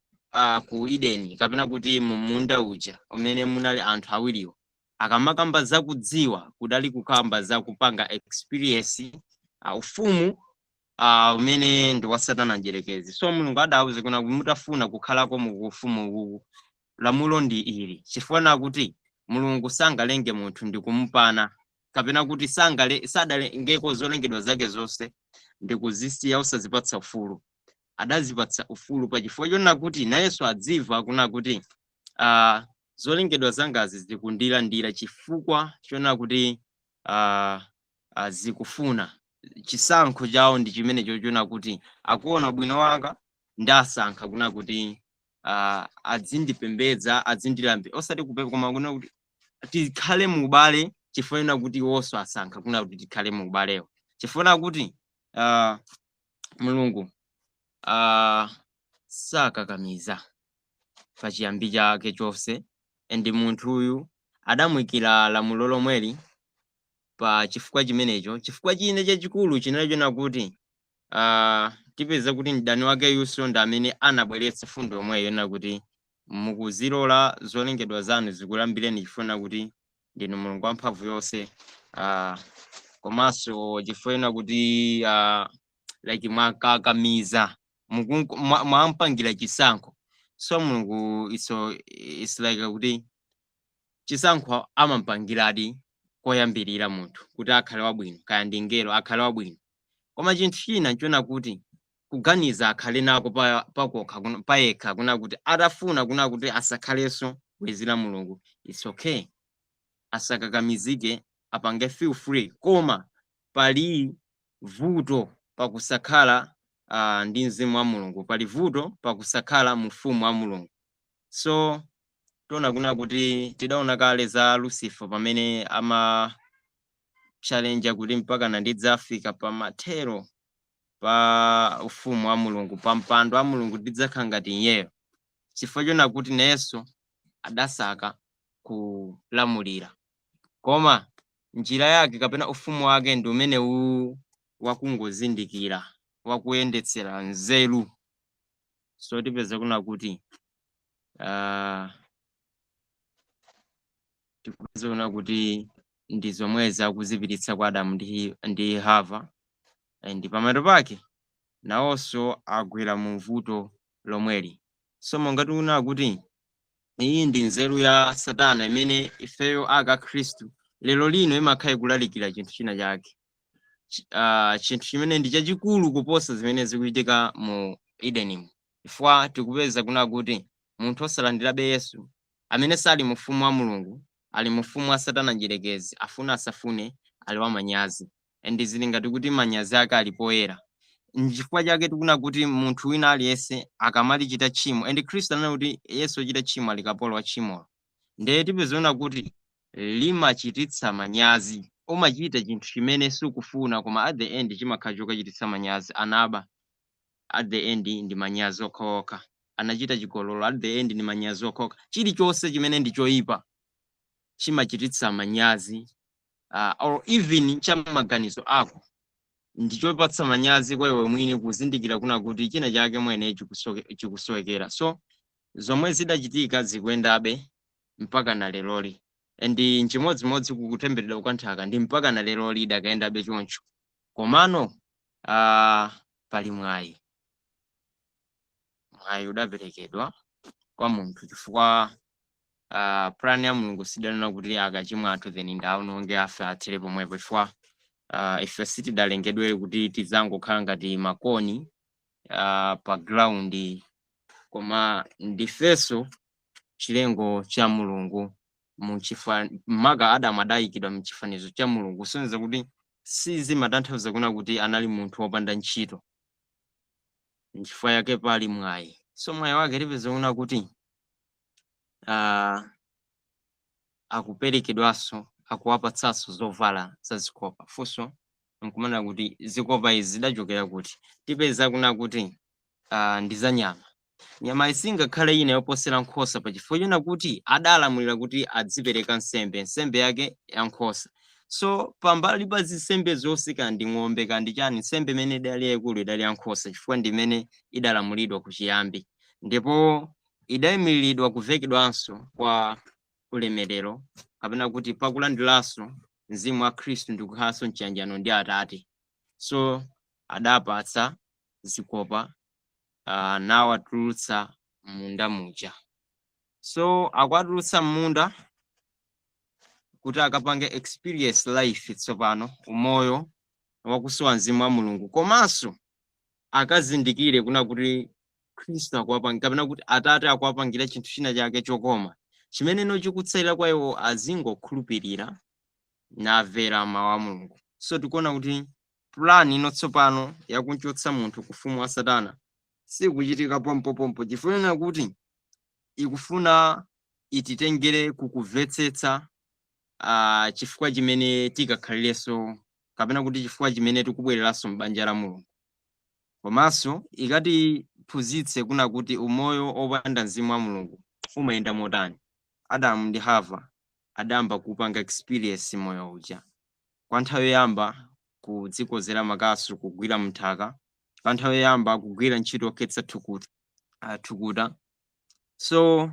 ku Edeni, kapena kuti mu munda uja umene munali anthu awiriwo, akamakamba za kudziwa kudali kukamba za kupanga experience ufumu umene ndi wa Satana mdierekezi. So Mulungu adawuza kuna kuti mutafuna kukhalako mu ufumu uwu, lamulo ndi ili, chifukwa nakuti Mulungu sangalenge munthu ndi kumupana, kapena kuti sangale sadalengeko zolengedwa zake zonse ndi kuzisiya usazipatsa ufulu. Adazipatsa ufulu pachifukwa chonena kuti nayenso adziva kuna kuti zolengedwa zangazi zikundilandira chifukwa chonena kuti zikufuna chisankho chawo ndi chimenecho, chona kuti akuona bwino wanga, ndasankha kuna kuti adzindipembedza, adzindilambe, osati kupemba koma kuna kuti tikhale mu ubale, chifukwa kuti iwonso asankha kuna kuti tikhale mu ubalewo, chifukwa kuti Mulungu sakakamiza pachiyambi chake chonse. And munthuyu adamwikira lamulo lomweli pa chifukwa chimenecho. Chifukwa china chachikulu chinali chona kuti tipeza kuti mdani wake yuso ndi amene anabweretsa fundo yomweyo yona kuti mukuzilola zolengedwa zanu zikulambireni chifukwa kuti ndinu Mulungu wamphamvu yonse, komanso chifukwa kuti like mwakakamiza, mwampangira chisankho. So Mulungu it's like kuti chisankho amampangiradi koyambirira munthu kuti akhale wabwino, kaya ndi ngelo akhale wabwino. Koma chinthu china nchona kuti kuganiza akhale nako pakokha payekha, kuna kuti atafuna kuna kuti asakhalenso bwenzi la Mulungu, it's okay, asakakamizike, apange feel free. Koma pali vuto pakusakhala ndi mzimu wa Mulungu, pali vuto pakusakhala mu ufumu wa Mulungu. So tiona kuna kuti tidaona kale za Lucifer pamene ama challenge kuti mpaka ndidzafika pamathero pa ufumu wa Mulungu, pa mpando wa Mulungu ndidzakhala ngati iyeyo, chifukwa chona kuti nayenso adasaka kulamulira, koma njira yake kapena ufumu wake ndi umene uwu wakungozindikira, wakuyendetsera nzeru. So tipeza kuna kuti tikupeza kuna kuti ndi zomwezi akuzipititsa kwa Adamu ndi Hava, and pamapeto pake nawonso agwera mu vuto lomweli. So monga tikuona kuti iyi ndi nzeru ya Satana imene ifeyo aka Khristu lero lino imakhala ikulalikira chinthu china chake, chinthu chimene ndi chachikulu kuposa zimene zikuchitika mu Edenimu, chifukwa tikupeza kuna kuti munthu osalandirabe Yesu, amene sali mu ufumu wa Mulungu, ali mu ufumu wa Satana njerekezi, afuna asafune ali wamanyazi, and zili ngati kuti manyazi ake ali poyera. Nchifukwa chake tikuna kuti munthu wina aliyense akamalichita tchimo, and Khristu anena kuti Yesu ochita tchimo ali kapolo wa tchimolo, ndiye tipezaona kuti limachititsa manyazi. Umachita chinthu chimene sukufuna, koma at the end chimakhala chokachititsa manyazi. Anaba, at the end ndi manyazi okhaokha. Anachita chigololo, at the end ndi manyazi okhaokha. Chilichonse chimene ndi choyipa chimachititsa manyazi, or even cha maganizo ako ndichopatsa manyazi kwa iwe mwini, kuzindikira kuna kuti china chake mwene chikusowekera. So Zomwe zidachitika zikuyendabe mpaka na leroli, ndi nchimodzimodzi kukutemberedwa kwa nthaka, ndi mpaka na leroli idakayendabe choncho. Komano pali mwayi, mwayi udaperekedwa kwa munthu, chifukwa plan ya Mulungu sidanena kuti akachimwa anthu then ndaononge, afe, athere pomwepo, chifukwa ife sitidalengedwere kuti tidzangokhala ngati makoni pa ground, koma ndifenso chilengo cha Mulungu. Maka Adamu adayikidwa mchifanizo cha Mulungu, kusonyeza kuti sizimatanthauza kuna kuti anali munthu wopanda ntchito. Nchifukwa yake pali mwayi. So mwayi wake tipeza kuna kuti akuperekedwanso, akuwapatsanso zovala za zikopa. Funso nkumana kuti zikopa izi zidachokera kuti? Tipeza kuna kuti ndi za nyama. Nyama isingakhale ina yoposera nkhosa, pachifukwa chona kuti adalamulira kuti adzipereka nsembe, nsembe yake ya nkhosa. So pambali pa zinsembe zonse, kandi ng'ombe kandi chani, nsembe imene idali yayikulu idali ya nkhosa, chifukwa ndi imene idalamulidwa kuchiyambi, ndipo idayimiridwa kuvekedwanso kwa ulemerero, kapena kuti pakulandiranso mzimu wa Khristu ndi kukhalanso mchiyanjano ndi Atate. So adapatsa zikopa nawatulutsa munda muja. So akuwatulutsa munda kuti akapange experience life tsopano, umoyo wakusowa mzimu wa Mulungu, komanso akazindikire kuna kuti Khristu akuwapangira, kapena kuti Atate akuwapangira chinthu china chake chokoma chimene chikutsalira kwa iwo azingokhulupirira namvera mawu a Mulungu. So tikuona kuti plan ino tsopano yakunchotsa munthu kufumu wa Satana sikuchitika pompopompo, chifukwa kuti ikufuna ititengere kukumvetsetsa chifukwa chimene tikakhalirenso, kapena kuti chifukwa chimene tikubwereranso m'banja la Mulungu, komanso ikatiphunzitse kuna kuti umoyo opanda mzimu wa Mulungu umayenda motani. Adamu ndi Hava adayamba kupanga experience moyo uja kwa nthawi yoyamba, kudzikozera makasu, kugwira mnthaka kwa nthawi yoyamba, kugwira ntchito yokhetsa thukuta, thukuta. So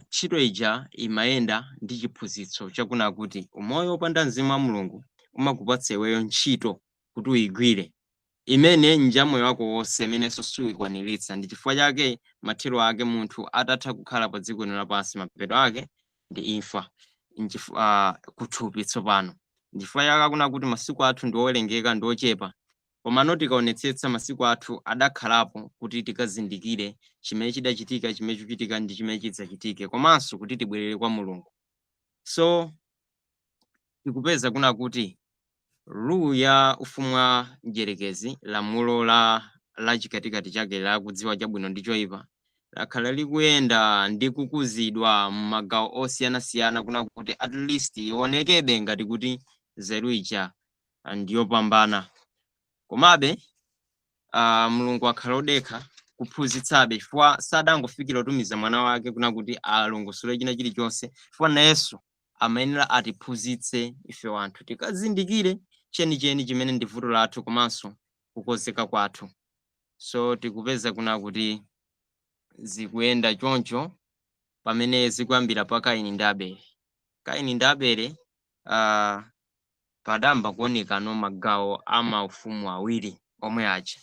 ntchito ija imayenda ndi chiphunzitso chakuna kuti umoyo wopanda mzimu wa Mulungu umakupatsa iweyo ntchito kuti uyigwire, imene nja moyo wako wonse, imenenso suyikwaniritsa. Ndi chifukwa chake mathero ake, munthu atatha kukhala pa dziko lino lapansi, mapeto ake ndi imfa kuthupi tsopano. Ndifukwa chake akuna kuti masiku athu ndi owerengeka, ndi ochepa. Komano tikaonetsetsa, masiku athu adakhalapo kuti tikazindikire chimene chidachitika, chimene chikuchitika ndi chimene chidzachitike, komanso kuti tibwerere kwa Mulungu. So tikupeza kuna kuti rule ya ufumu wa mdierekezi, lamulo la chikatikati chake la kudziwa chabwino ndi choyipa, lakhala likuyenda ndi kukuzidwa m'magawo osiyanasiyana, kuna kuti at least ionekebe ngati kuti nzeru ija ndiyopambana. Komabe Mulungu akhala odekha kuphunzitsabe, chifukwa sadangofikira kutumiza mwana wake kuna kuti alongosole china chilichonse, chifukwa nayenso amayenera atiphunzitse ife wanthu tikazindikire chenicheni chimene ndi vuto lathu komanso kukonzeka kwathu. So tikupeza kuna kuti zikuyenda choncho pamene zikuyambira pa Kaini ndi Abele. Kaini ndi Abele, padamba kuonekano magawo a maufumu awiri omwe aja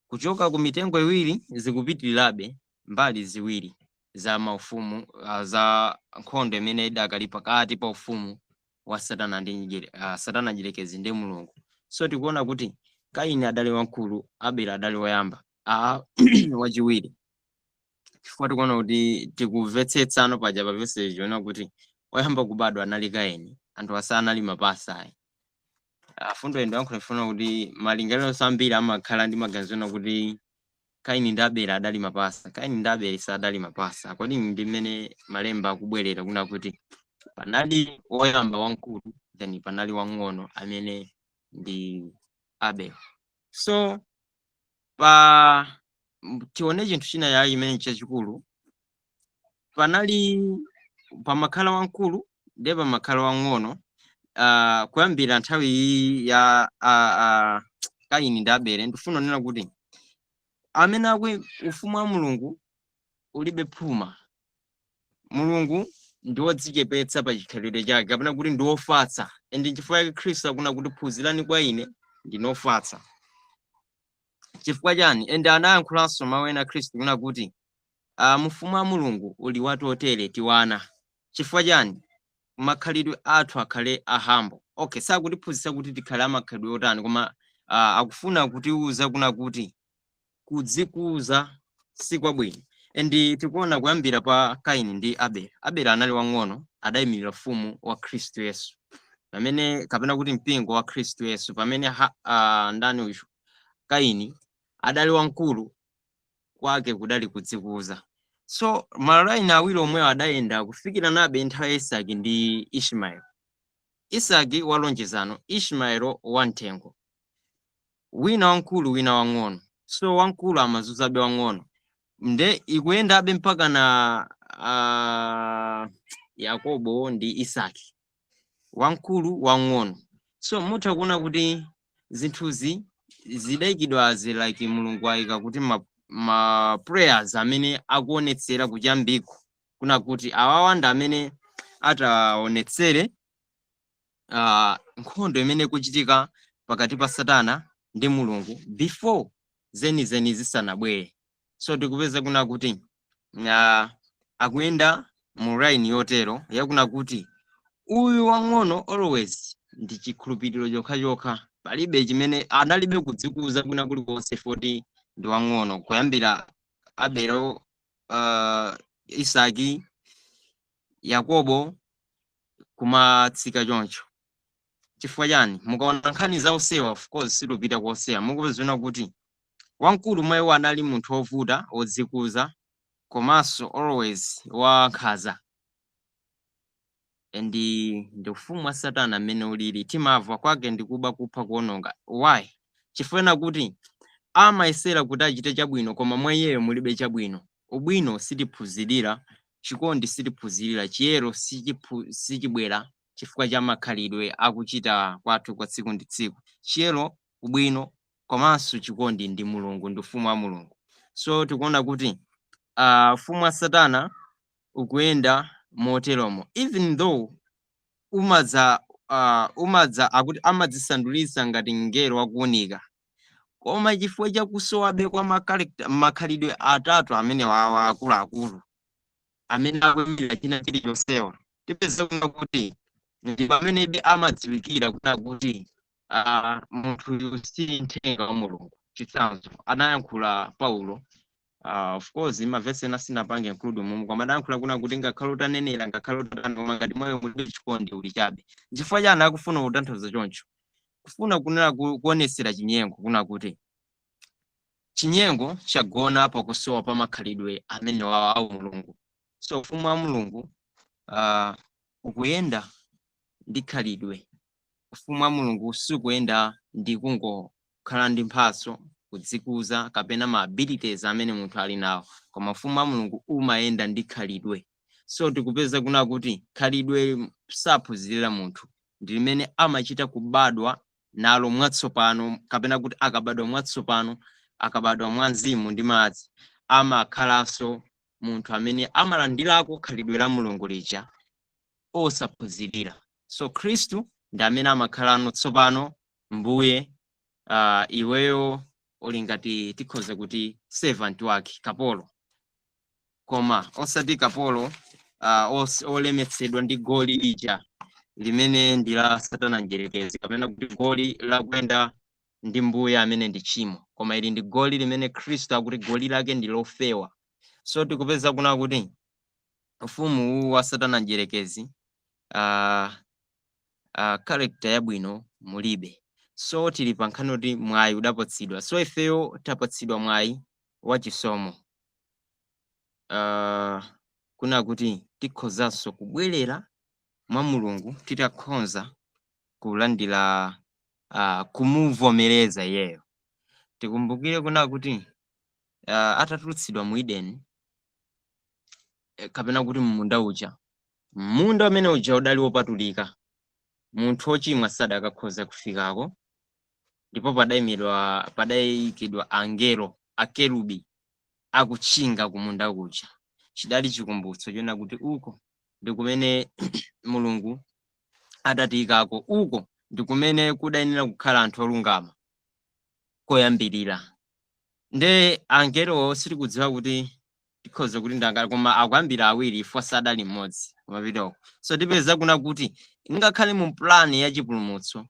kuchoka ku mitengo iwiri, zikupitirirabe mbali ziwiri za maufumu, za nkhondo imene idakali pakati pa ufumu wa Satana ndi Satana Mdierekezi ndi Mulungu. So tikuona kuti Kaini adali wamkulu, Abele adali woyamba, wachiwiri, chifukwa tikuona kuti tikumvetsetsano paja pa vesi chiona kuti woyamba kubadwa anali Kaini. Anthu asa anali mapasa ayi. Afundo endo yankhula ifuna kuti malingaliro ambiri amakhala ndi maganizo ena kuti Kaini ndi Abele adali mapasa. Kaini ndi Abele sadali mapasa, according ndi mmene malemba akubwerera, kuna kuti panali woyamba wamkulu, then panali wang'ono amene ndi Abele. So pa tione chinthu china chake chimene chachikulu, panali pamakhala wamkulu ndiye pamakhala wang'ono kuyambira nthawi iyi ya Kaini ndi Abele. Ndifuna kunena kuti amene akwe ufumu wa Mulungu Ulibe phuma. Mulungu ndi wodzichepetsa pa chikhalidwe chake, kapena kuti ndi wofatsa, and chifukwa chake Khristu akuna kuti, "Phunzirani kwa ine, ndinofatsa." Chifukwa chani? And anayankhulanso mawu ena Khristu kuna kuti mufumu wa Mulungu uli watotere tiwana. Chifukwa chani? Makhalidwe athu akhale a humble. Okay, sakutiphunzitsa kuti tikhale amakhalidwe otani, koma akufuna kutiuza kuna kuti kudzikuza sikwabwino. And tikuona kuyambira pa Kaini ndi Abele. Abele anali wang'ono, adayimirira ufumu wa Khristu Yesu pamene, kapena kuti mpingo wa Khristu Yesu, pamene ndani uyu, Kaini, adali wamkulu, kwake kudali kudzikuza. So malaini awiri omwewo adayenda kufikira nabe nthawi ya Isaki ndi Ishmaeli. Isaki wa lonjezano, Ishmaeli wamthengo, wina wamkulu, wina wang'ono. So wamkulu amazunzabe wang'ono, nde ikuyendabe mpaka na Yakobo ndi Isaki, wamkulu, wang'ono. So mutha kuona kuti zinthuzi zidayikidwa as like Mulungu ayika kuti ma prayers amene akuonetsera kuchambiko kuna kuti awawa ndi amene ataonetsere nkhondo imene ikuchitika pakati pa Satana ndi Mulungu before zenizeni zisanabwere. So tikupeza kuna kuti akuyenda mu line yotero yakuna kuti uyu wang'ono always ndi chikhulupiriro chokhachokha, palibe chimene analibe kudzikuza kwina kulikonse foti ndi wang'ono, kuyambira Abelo, Isaki, Yakobo, kumatsika choncho. Chifukwa chani? Mukaona nkhani za Hoseya, of course silupita ku Hoseya, mukupezana kuti wamkulu mwa iwo anali munthu wovuta, wodzikuza, komanso always wankhanza, and ndi ufumu wa Satana amene ulili. Timamva kwake ndikuba, kupha, kuononga. Why? Chifukwa kuti amayesera kuti achite chabwino, koma mwa iyeyo mulibe chabwino. Ubwino sitiphunzirira, chikondi sitiphunzirira, chiyero sichibwera chifukwa cha makhalidwe akuchita kwathu kwa tsiku ndi tsiku. Chiyero, ubwino komanso chikondi ndi Mulungu, ndi ufumu wa Mulungu. So tikuona kuti ufumu wa Satana ukuyenda moteromo, even though umadza akuti amadzisandulitsa ngati mngelo wakuunika, koma chifukwa chakusowabe kwa makhalidwe atatu amene wawa akuluakulu amene akuyimira china chilichonsewa, tipeza kuna kuti ndi pamenebe amadziwikira kuna kuti munthuyu si mthenga wa Mulungu. Chitsanzo, anayankhula Paulo, of course mavesi ena sinapange include mumu, koma adayankhula kuna kuti ngakhale utanenera, ngakhale utatani, koma ngati moyo mulibe chikondi, uli chabe. Chifukwa chani akufuna kutanthauza choncho? Kufuna kunena kuonesera chinyengo, kuna kuti chinyengo chagona pakusowa pa makhalidwe amene wawa au Mulungu. So ufumu wa Mulungu ukuyenda ndi khalidwe. Ufumu wa Mulungu sukuyenda ndi kungokhala ndi mphatso, kudzikuza kapena ma abilities amene munthu ali nawo, koma ufumu wa Mulungu umayenda ndi khalidwe. So tikupeza kuna kuti khalidwe saphunzirira munthu, ndi limene amachita kubadwa nalo mwatsopano, kapena kuti akabadwa mwatsopano, akabadwa mwa mzimu ndi madzi, amakhalanso munthu amene amalandirako khalidwe la Mulungu lija osaphunzirira. So Khristu ndi amene amakhalano tsopano mbuye, iweyo uli ngati tikhoza kuti servant wake, kapolo, koma osati kapolo olemetsedwa ndi goli lija limene ndi la Satana mdierekezi, kapena kuti goli lakuyenda ndi mbuye amene ndi tchimo, koma ili ndi goli limene Khristu akuti goli lake ndi lofewa. So tikupeza kuna kuti ufumu uwu wa Satana mdierekezi, character yabwino mulibe. So tili pa nkhani kuti mwayi udapatsidwa. So ifeyo tapatsidwa mwayi wachisomo kuna kuti tikhozanso kubwerera mwa Mulungu titakhonza kulandira, kumuvomereza iyeyo. Tikumbukire kuna kuti atatulutsidwa mu Edeni, kapena kuti munda uja, munda umene uja udali wopatulika, munthu wochimwa sadakakhoza kufikako, ndipo padayikidwa angelo akerubi akutchinga kumunda kuja. Chidali chikumbutso chona kuti uko ndi kumene Mulungu adatiyikako, uko ndi kumene kudayenera kukhala anthu olungama koyambirira. Nde angelowo sitikudziwa kuti tikhoza kuti ndangati, koma akuyambira awiri ifo, sadali mmodzi kumapitoko. So tipeza kuna kuti ngakhale mu plan ya chipulumutso,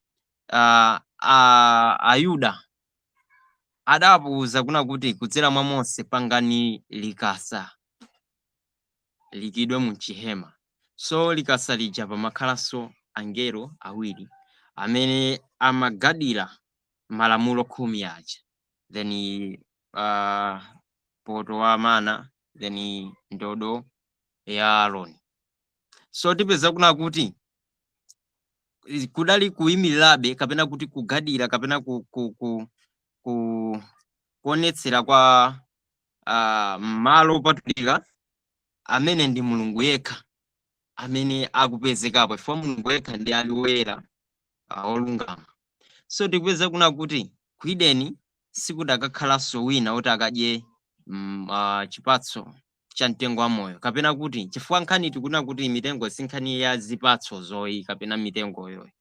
Ayuda adapuza kuna kuti kudzera mwa Mose, pangani likasa likidwe mu chihema. So likasa lija pamakhalanso angelo awiri amene amagadira malamulo 10 aja, then poto wa mana, then ndodo ya Aaroni. So tipeza kuna kuti kudali kuyimirirabe kapena kuti kugadira kapena ku kuonetsera kwa malo opatulika amene ndi Mulungu yekha amene akupezekapo, chifukwa Mulungu yekha ndi ali woyera, olungama. So tikupeza kuna kuti ku Edeni sikudakakhalanso wina woti akadye chipatso cha mtengo wa moyo, kapena kuti chifukwa nkhani tikuna kuti mitengo si nkhani ya zipatso zoyi kapena mitengo yoyi.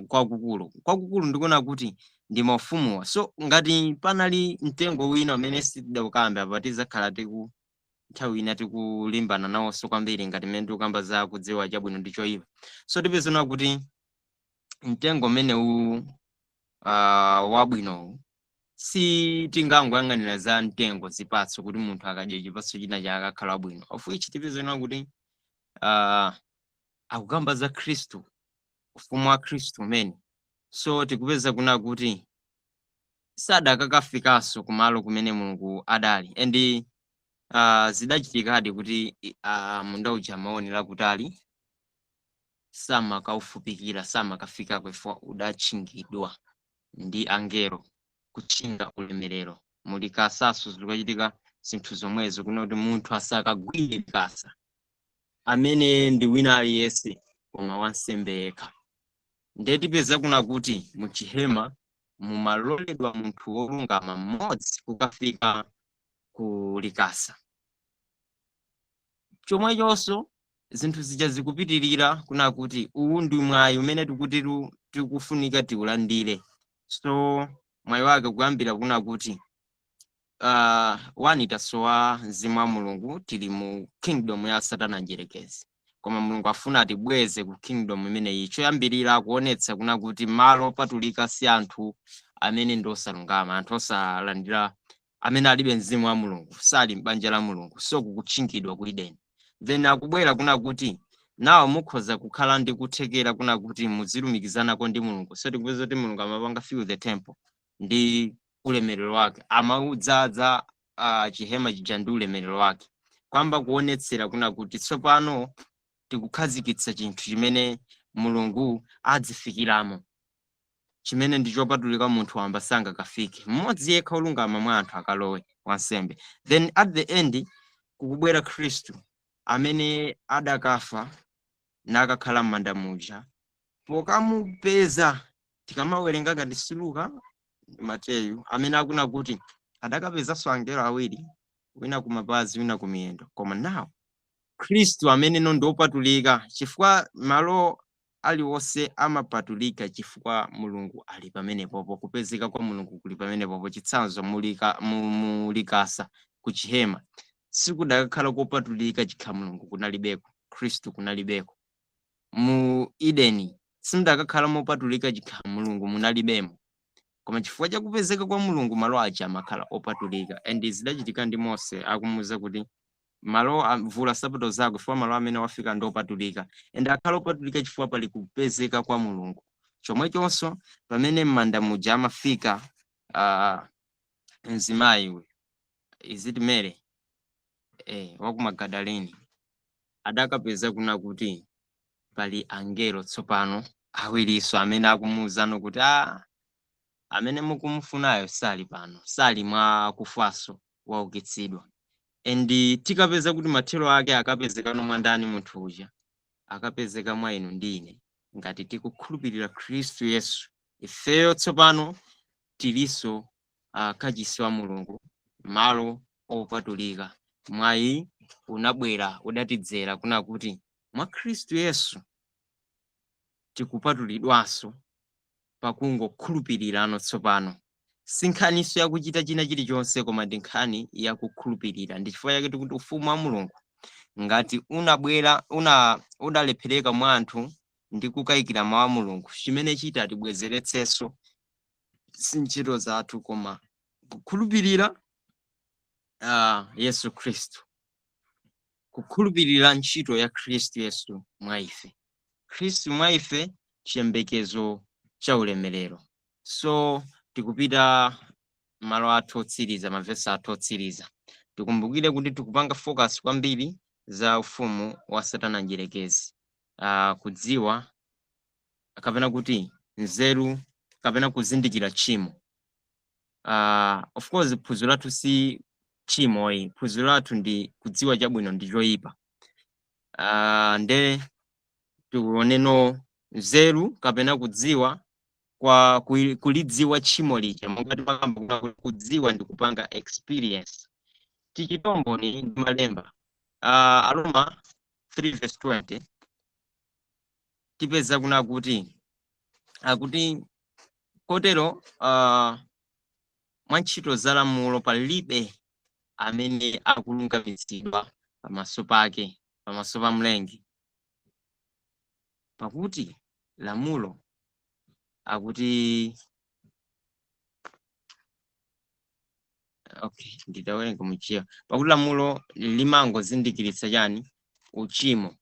Kwakukulu kwakukulu ndikuona kuti ndi maufumuwa. So ngati panali mtengo wina umene sitidaukambe apa, tizakhala tiku nthawi ina tikulimbana nawonso kwambiri ngati mmene tikukamba za kudziwa chabwino ndi choyipa. So tipezana kuti mtengo umenewu wabwinowu, si tingangoyang'anira za mtengo, zipatso, kuti munthu akadya chipatso china chake akakhala wabwino, of which tipezana kuti akukamba za Khristu, ufumu wa Khristu umene. So tikupeza kuna kuti sadakakafikanso kumalo kumene Mulungu adali. And zidachitikadi kuti munda uja amaonera kutali, samakaufupikira, samakafikako chifukwa udatchingidwa ndi angelo, kutchinga ulemerero. Mulikasaso zikuchitika zinthu zomwezo, kuna kuti munthu asakagwire likasa amene ndi wina aliyense koma wansembe yekha. Ndiye tipeza kuna kuti muchihema mumaloledwa munthu wolungama mmodzi kukafika ku likasa. Chomwechonso zinthu zija zikupitirira kuna kuti uwu ndi mwayi umene tikuti tikufunika tiulandire. So mwayi wake kuyambira kuna kuti one, tasowa mzimu wa Mulungu, tili mu kingdom ya Satana njerekezi, koma Mulungu afuna atibweze ku kingdom imeneyi. Choyambirira kuonetsa kuna kuti malo opatulika si anthu amene ndi osalungama, anthu osalandira, amene alibe mzimu wa Mulungu, sali m'banja la Mulungu. So kukutchingidwa ku Edeni, then akubwera kuna kuti nawo mukhoza kukhala ndi kuthekera kuna kuti muzilumikizanako ndi Mulungu. So tikupeza kuti Mulungu amapanga fill the temple ndi ulemerero wake, amaudzaza chihema chija ndi ulemerero wake, kwamba kuonetsera kuna kuti tsopano tikukhazikitsa chinthu chimene Mulungu adzifikiramo, chimene ndi chopatulika, munthu wamba sangakafike, mmodzi yekha olungama mwa anthu akalowe, wansembe. Then at the end kukubwera Khristu amene adakafa nakakhala m'manda muja. Pokamupeza, tikamawerenga ngati si Luka, Mateyu, amene akuna kuti adakapezanso angelo awiri, wina kumapazi, wina kumiyendo. Koma nawo Khristu amene no ndi opatulika, chifukwa malo aliwonse amapatulika chifukwa Mulungu ali pamenepopo, kupezeka kwa Mulungu kuli pamenepopo. Chitsanzo, mulikasa ku chihema sikudakakhala kopatulika chikha Mulungu kunalibeko, Khristu kunalibeko. Mu Edeni simudakakhala mopatulika chikha Mulungu munalibemo, koma chifukwa chakupezeka kwa Mulungu malo aja amakhala opatulika. And zidachitika ndi Mose akumuwuza kuti malo vula sapato zako chifukwa malo amene wafika ndi opatulika, and akhala opatulika chifukwa pali kupezeka kwa Mulungu. Chomwechonso pamene m'manda muja amafika mzimayi uyu, is it Mary, waku Magadaleni, adakapeza kuna kuti pali angelo tsopano awirinso amene akumuwuzano kuti amene mukumufunayo sali pano, sali mwa kufaso, waukitsidwa. And tikapeza kuti mathero ake akapezekano mwa ndani? Munthu uja akapezeka mwa inu ndi ine ngati tikukhulupirira Khristu Yesu. Ifeyo tsopano tilinso kachisi wa Mulungu, malo opatulika. Mwayi Unabwera, udatidzera kuna kuti mwa Khristu Yesu tikupatulidwanso pakungokhulupirirano. Tsopano si nkhaniso yakuchita china chilichonse, koma ndi nkhani yakukhulupirira. Ndi chifukwa chake tikuti ufumu wa Mulungu ngati unabwera udalephereka mwa anthu ndi kukayikira mawu a Mulungu, chimene chita tibwezeretsenso si ntchito zathu koma kukhulupirira Yesu Khristu, kukhulupirira ntchito ya Khristu Yesu mwa ife, Khristu mwa ife, chiyembekezo cha ulemerero. So tikupita malo athu otsiriza, mavesi athu otsiriza. Tikumbukire kuti tikupanga focus kwambiri za ufumu wa Satana njerekezi, kudziwa kapena kuti nzeru kapena kuzindikira tchimo. Of course phunziro lathu si tchimoyi, phunziro lathu ndi kudziwa chabwino ndi choyipa. Nde tioneno nzeru kapena kudziwa kwa kulidziwa tchimo lija, monga timakamba kuti kudziwa ndi kupanga experience. Tichitomboni ndi malemba, Aroma 3 verse 20, tipeza kuna kuti akuti, "Kotero mwa ntchito za lamulo palibe amene akulungamitsidwa pamaso pake, pamaso pa Mlengi, pakuti lamulo akuti." Okay, nditawerenga muchiya. Pakuti lamulo limangozindikiritsa chani? Uchimo.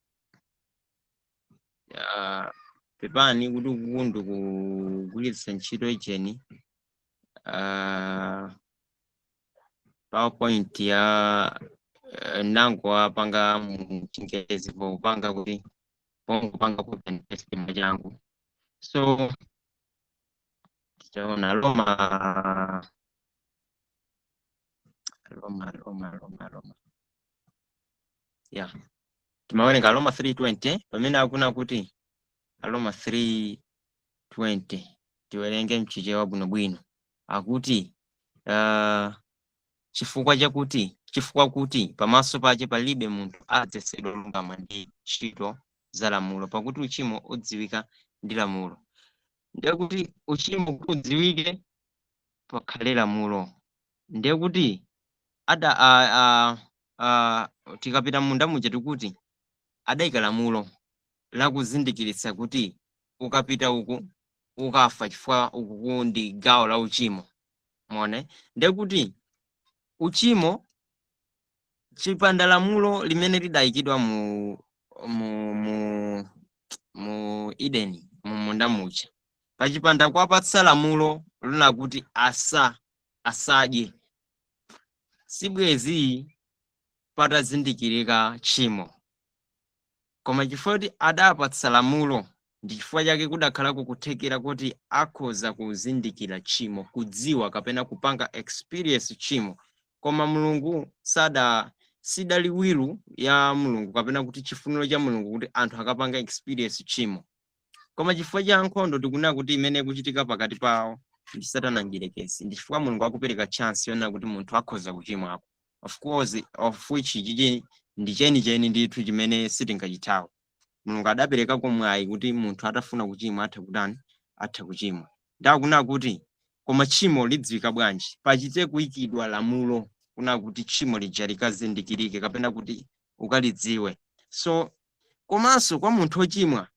Pepani kuti uku ndikugwiritsa ntchito ijeni, PowerPoint ya nango apanga mu Chingerezi popanga kuti pongopanga copy and paste mwachangu. So titaona Roma, Roma, Roma, Roma, Roma, yeah, timawerenga Roma 3:20 pamene akuna kuti, Roma 3:20, tiwerenge mchichewa bwinobwino, akuti chifukwa chakuti, chifukwa kuti pamaso pache palibe munthu adzayesedwa olungama ndi ntchito za lamulo, pakuti uchimo udziwika ndi lamulo. Ndiye kuti uchimo kuti udziwike pakhale lamulo. Ndiye kuti ada a, a, a, tikapita munda muja tikuti adayika lamulo lakuzindikiritsa kuti ukapita uku ukafa, chifukwa uku ndi gawo la uchimo. Mone, ndiye kuti uchimo chipanda lamulo limene lidayikidwa mu Edeni, mu munda muja, pachipanda kwapatsa lamulo lina kuti asadye, sibwezi patazindikirika tchimo. Koma chifukwa kuti adapatsa lamulo, ndi chifukwa chake kudakhalako kuthekera kuti akhoza kuzindikira tchimo, kudziwa kapena kupanga experience tchimo. Koma Mulungu sada sidali will ya Mulungu kapena kuti chifuniro cha Mulungu kuti anthu akapanga experience tchimo. Koma chifukwa cha nkhondo tikunena kuti imene ikuchitika pakati pawo ndi Satana mdierekezi, ndi chifukwa Mulungu akupereka chance yonena kuti munthu akhoza kuchimwako, of course, of which chichi ndi chenicheni ndithu chimene sitingachithawe. Mulungu adaperekako mwayi kuti munthu atafuna kuchimwa atha kutani? Atha kuchimwa. Ndakunena kuti koma tchimo lidziwika bwanji? Pachite kuyikidwa lamulo kuna kuti tchimo lija likazindikirike kapena kuti ukalidziwe. So komanso kwa munthu ochimwa,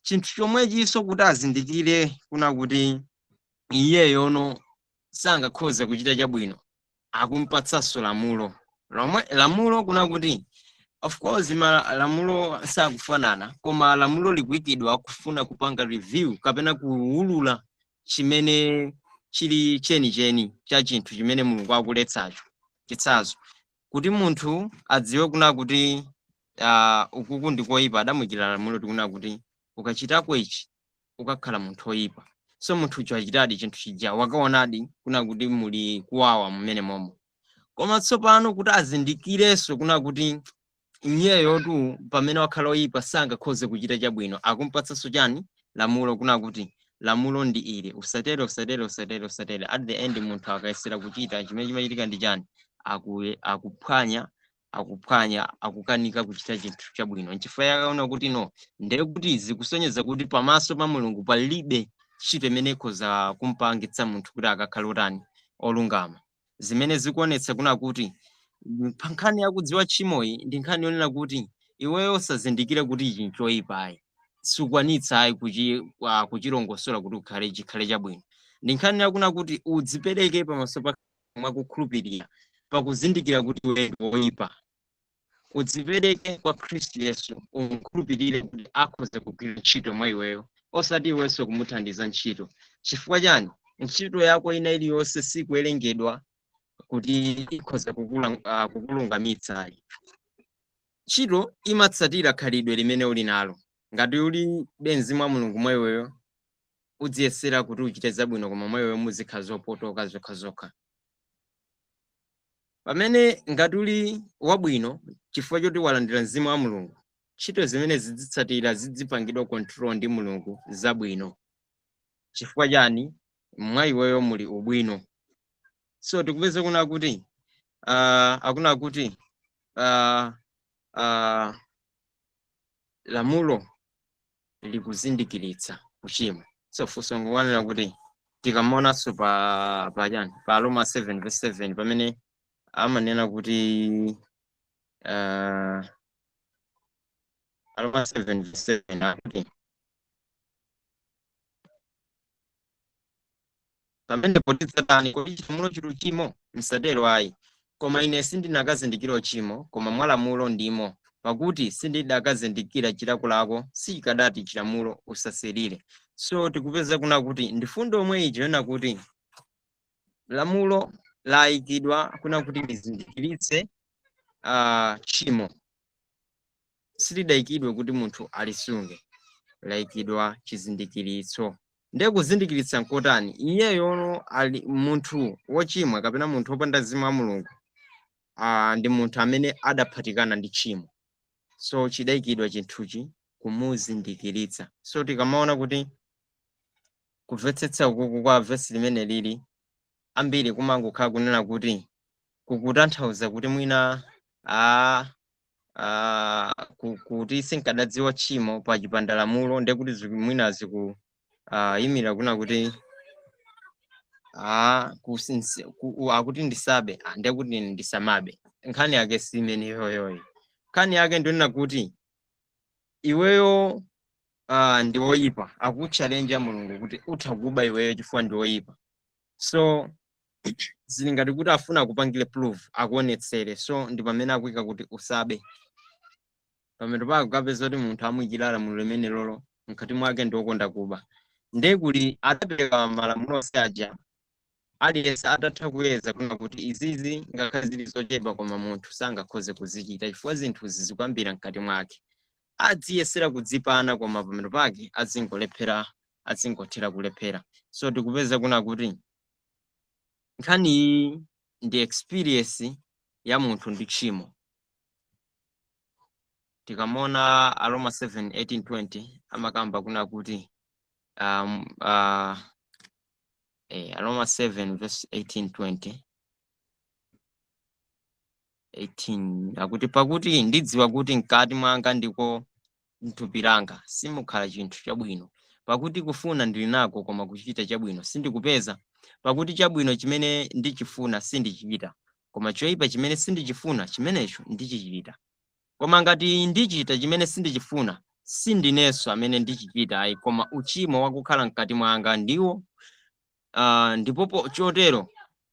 chinthu chomwechinso kuti azindikire kuna kuti iyeyono sangakhoze kuchita chabwino, akumpatsanso lamulo lomwe lamulo kuna kuti, of course, malamulo sakufanana, koma lamulo likuyikidwa kufuna kupanga review kapena kuwulula chimene chili chenicheni cha chinthu chimene Mulungu akuletsacho. Chitsanzo, kuti munthu adziwe kuna kuti ukuku ndikoyipa, adamuyikira lamulo tikuna kuti ukachitako ichi ukakhala munthu oyipa. So munthu uja achitadi chinthu chija, wakaonadi kuna kuti muli kuwawa mmene momo. Koma tsopano kuti azindikirenso kuna kuti iyeyotu pamene wakhala oyipa sangakhoze kuchita chabwino, akumpatsanso chani? Lamulo, kuna kuti lamulo ndi ili: usatere, usatere, usatere, usatere. At the end munthu akayesera kuchita, chimene chimachitika ndi chani? Akuphwanya Akuphwanya, akukanika kuchita chinthu chabwino. Nchifukwa yakaona kuti no, ndiye kuti zikusonyeza kuti pamaso pa Mulungu palibe ntchito imene ikhoza kumpangitsa munthu kuti akakhale otani, olungama. Zimene zikuonetsa kuna kuti pa nkhani yakudziwa tchimoyi ndi nkhani yonena kuti iweyo usazindikire kuti ichi nchoyipa ayi, sukwanitsa ayi kuchilongosola kuti ukhale chikhale chabwino. Ndi nkhani yakuna kuti udzipereke pamaso pa mwakukhulupirira, pakuzindikira kuti iwe ndi woyipa, udzipereke kwa Khristu Yesu, umkhulupirire kuti akhoza kugwira ntchito mwa iweyo, osati iwenso kumuthandiza ntchito. Chifukwa chani? Ntchito yako ina iliyonse sikuwerengedwa kuti ikhoza kukulungamitsa ayi. Ntchito imatsatira khalidwe limene uli nalo. Ngati ulibe mzimu wa Mulungu mwa iweyo, udziyesera kuti uchite zabwino, koma mwa iweyo muzikhala zopotoka zokhazokha. Pamene ngati uli wabwino chifukwa choti walandira mzimu wa Mulungu, ntchito zimene zidzitsatira zidzipangidwa control ndi Mulungu zabwino. Chifukwa chani? Mwa iweyo muli ubwino. So tikupeza kuna kuti akuna kuti lamulo likuzindikiritsa kuchimwa. So funso ngokwanira kuti tikamaonanso pa chani, pa Roma 7 verse 7, pamene amanena kuti Roma 7 verse 7 akuti, "Pamenepo tidzatani? Kodi chilamulo chili uchimo? Msatero ayi. Koma ine sindinakazindikira uchimo, koma mwa lamulo ndimo; pakuti sindidakazindikira chilakolako, sichikadati chilamulo, 'Usasirire.'" So tikupeza kuna kuti ndi fundo omwe ija yona kuti lamulo layikidwa kuna kuti lizindikiritse tchimo. Silidayikidwe kuti munthu alisunge, layikidwa chizindikiritso. Ndiye kuzindikiritsa nkotani? Iyeyono ali munthu wochimwa kapena munthu wopanda mzimu wa Mulungu, ndi munthu amene adaphatikana ndi tchimo. So chidayikidwa chinthuchi kumuzindikiritsa. So tikamaona kuti kumvetsetsa ukuku kwa vesi limene lili ambiri kumangokhala kunena kuti kukutanthauza kuti mwina kuti sinkadadziwa tchimo pa chipanda lamulo, ndiye kuti mwina ziku yimira kuna kuti akuti ndisabe, ndiye kuti ndisamabe. Nkhani yake si imeneyoyoyi. Nkhani yake ndionena kuti iweyo ndi woyipa, akutchalenja Mulungu kuti utha kuba iweyo chifukwa ndi woyipa. So zili ngati kuti afuna akupangire proof, akuonetsere. So ndi pamene akuyika kuti usabe. Pamene pako kapeza kuti munthu amuyikira lamulo limene lolo mkati mwake ndi wokonda kuba. Ndiye kuli adapereka malamulo onse aja, aliyense atatha kuyeza kuna kuti izizi ngakhale zili zochepa, koma munthu sangakhoze kuzichita chifukwa zinthuzi zikuyambira mkati mwake. Adziyesera kudzipana, koma pamene pake azingolephera, azingothera kulephera. So tikupeza kuna kuti nkhani iyi ndi experience ya munthu ndi tchimo. Tikamona Aroma 7 18 20 amakamba kuna kuti Aroma 7 verse 18 20 18 akuti, "Pakuti ndidziwa kuti mkati mwanga, ndiko mthupi langa, simukhala chinthu chabwino; pakuti kufuna ndili nako, koma kuchita chabwino sindikupeza. Pakuti chabwino chimene ndichifuna sindichita, koma choyipa chimene sindichifuna, chimenecho ndichichita. Koma ngati ndichita chimene sindichifuna, sindinenso amene ndichichita ayi, koma uchimo wakukhala mkati mwanga ndiwo. Ndipo chotero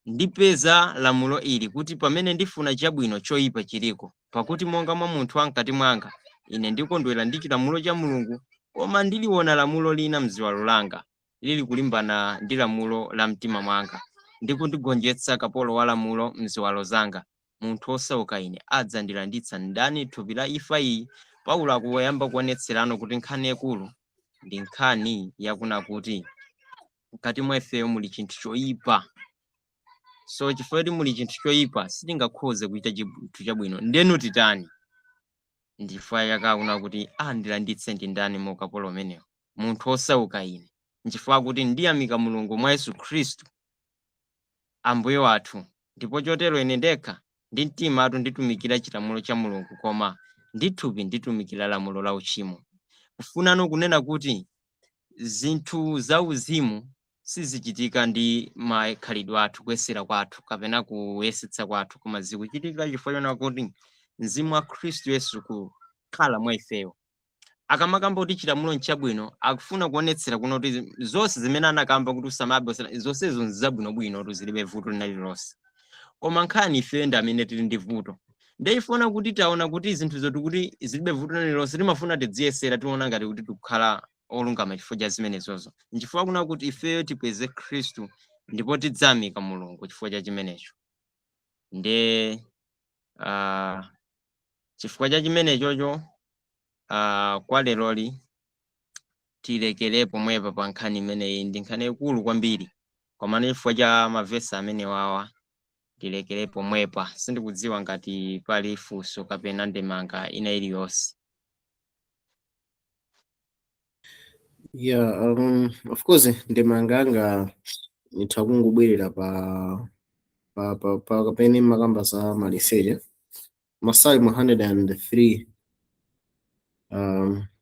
ndipeza lamulo ili, kuti pamene ndifuna chabwino, choyipa chiliko. Pakuti monga mwa munthu wamkati mwanga, ine ndikondwera ndi chilamulo cha Mulungu; koma ndiliona lamulo lina mziwalo langa, lili kulimbana ndi lamulo la mtima mwanga, ndi kundigonjetsa kapolo wa lamulo mziwalo zanga. Munthu osauka ine, adzandilanditsa ndani thupi la imfa iyi?" Paulo akuyamba kuonetserano kuti nkhani yakulu ndi nkhani yakuna kuti mkati mwa ifeyo muli chinthu choyipa. So chifukwa kuti muli chinthu choyipa, sitingakhoze kuchita chinthu chabwino. Ndenu titani? Ndifukwa yakauna kuti andilanditse ndi ndani mu ukapolo umenewo? Munthu osauka ine. Nchifukwa kuti ndiyamika Mulungu mwa Yesu Khristu Ambuye wathu, ndipo chotero ine ndekha. Ndi mtimatu nditumikira chilamulo cha Mulungu, koma ndi thupi nditumikira lamulo la uchimo. Kufunano kunena kuti zinthu zauzimu sizichitika ndi makhalidwe athu, kuyesera kwathu kapena kuyesetsa kwathu, koma zikuchitika chifukwa chona kuti mzimu wa Khristu Yesu kukhala mwa ifeyo. Akamakamba kuti chilamulo nchabwino, akufuna kuonetsera kuno kuti zonse zimene anakamba kuti usamabe, zonsezo nzabwinobwino, kuti zilibe vuto lina lililonse, koma nkhani ifeyo ndi amene tili ndi vuto. Ndeyifuna kuti taona kuti zinthu zoti kuti zilibe vuto lililonse, timafuna tidziyesera, tiona ngati kuti tikukhala olungama chifukwa cha zimenezozo. Nchifukwa kuna kuti ifeyo tipeze Khristu ndipo tidzamika Mulungu chifukwa cha chimenecho. Nde chifukwa cha chimenechocho, kwa leroli tilekere pomwepa pa nkhani imeneyi. Ndi nkhani ikulu kwambiri, komano chifukwa cha mavesi amene wawa tilekere pomwepa. Sindikudziwa ngati pali funso kapena ndemanga ina iliyonse. Yeah, of course ndemanga yanga itha kungobwerera pa kapene makamba za maliseche, Masalimo 103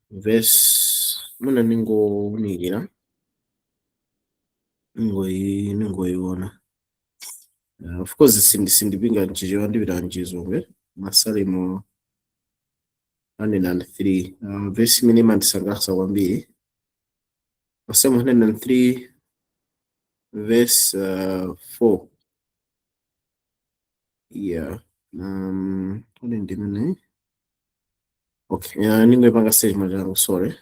verse, muna ningowunikira, ningoyiona. Of course sindipinga mchichewa, ndipita mchizungu. Masalimo 103, verse imene imandisangalatsa kwambiri, Masalimo 103 verse 4. Yeah, kodi ndimene? Okay, yeah, ningoyipanga stage machangu, sorry.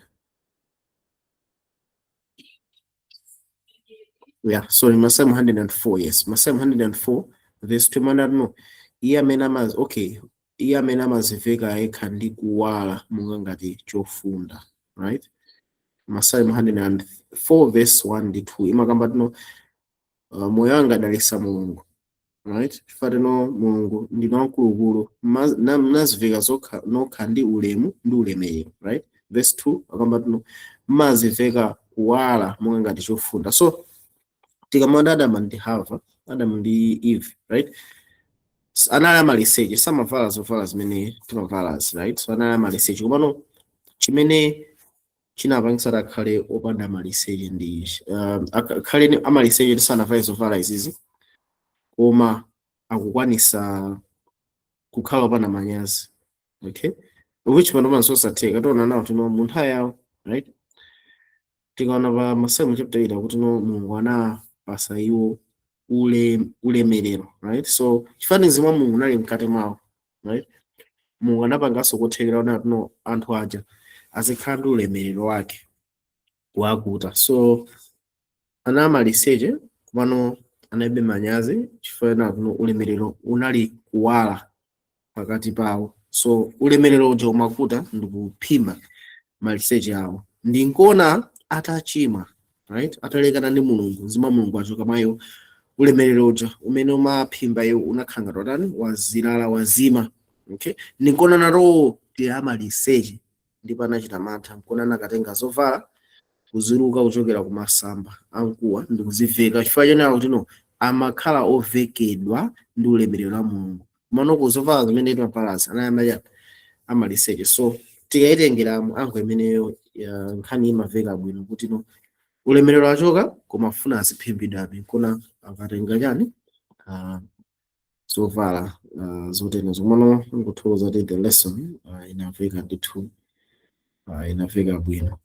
Yeah, sorry, Masalimo 104. Yes, Masalimo 104 verse 2 mana no iye amene amazi, okay, iye amene amaziveka yekha ndi kuwala monga ngati chofunda, right? Masalimo 104 verse 1 ndi 2 imakamba tino, moyo wanga adalisa Mulungu, right? Chifukwa tino Mulungu ndinu wamkulukulu, mnaziveka zokha nokha ndi ulemu ndi ulemerero, right? Verse 2 akamba tino mmaziveka kuwala monga ngati chofunda. So tikamaona Adamu ndi Hava, Adamu ndi Eve, right, anali amaliseche, samavala zovala zimene timavalazi, right? So anali amaliseche, komano chimene chinapangisa kuti akhale opanda maliseche ndi akhale amaliseche tisanavale zovala izizi, koma akukwanisa kukhala opanda manyazi, okay, which pano panso osatheka. Tiona nawo tino mu nthawi yawo, right? Tikaona pa Masalimo chapter 8 akuti no Mulungu anapasa iwo ulemerero, right? So chifanizo mwa Mulungu unali mkati mwawo, right? Mulungu anapanganso kothekera kuti no anthu aja azikhala ndi ulemerero wake wakuta. So ana amaliseche, komano analibe manyazi chifukwa kuno ulemerero unali kuwala pakati pawo. So ulemerero uja umakuta ndi kuphimba maliseche awo. Ndi nkona atachimwa, right, atalekana ndi Mulungu, mzimu wa Mulungu achoka mwayo, ulemerero uja umene umaphimba iwo unakhala ngati watani? Wazilala, wazima, okay? Ndinkona nato ti amaliseche, ndipo anachita mantha, nkona anakatenga zovala kuziluka kuchokera kumasamba amkuwa ndi kuziveka, chifukwa chenawo kuti no amakhala ovekedwa ndi ulemerero wa Mulungu. Mano kuzovala zimene timavalazi anayamba amaliseche. So tikayitengera mu angle imeneyo ya nkhani, imaveka bwino kuti no ulemerero achoka, koma afuna aziphimbidwabe, nkona akatenga chani? Zovala zotero zomwe. Ngothokoza kuti the lesson inaveka ndithu, inaveka bwino.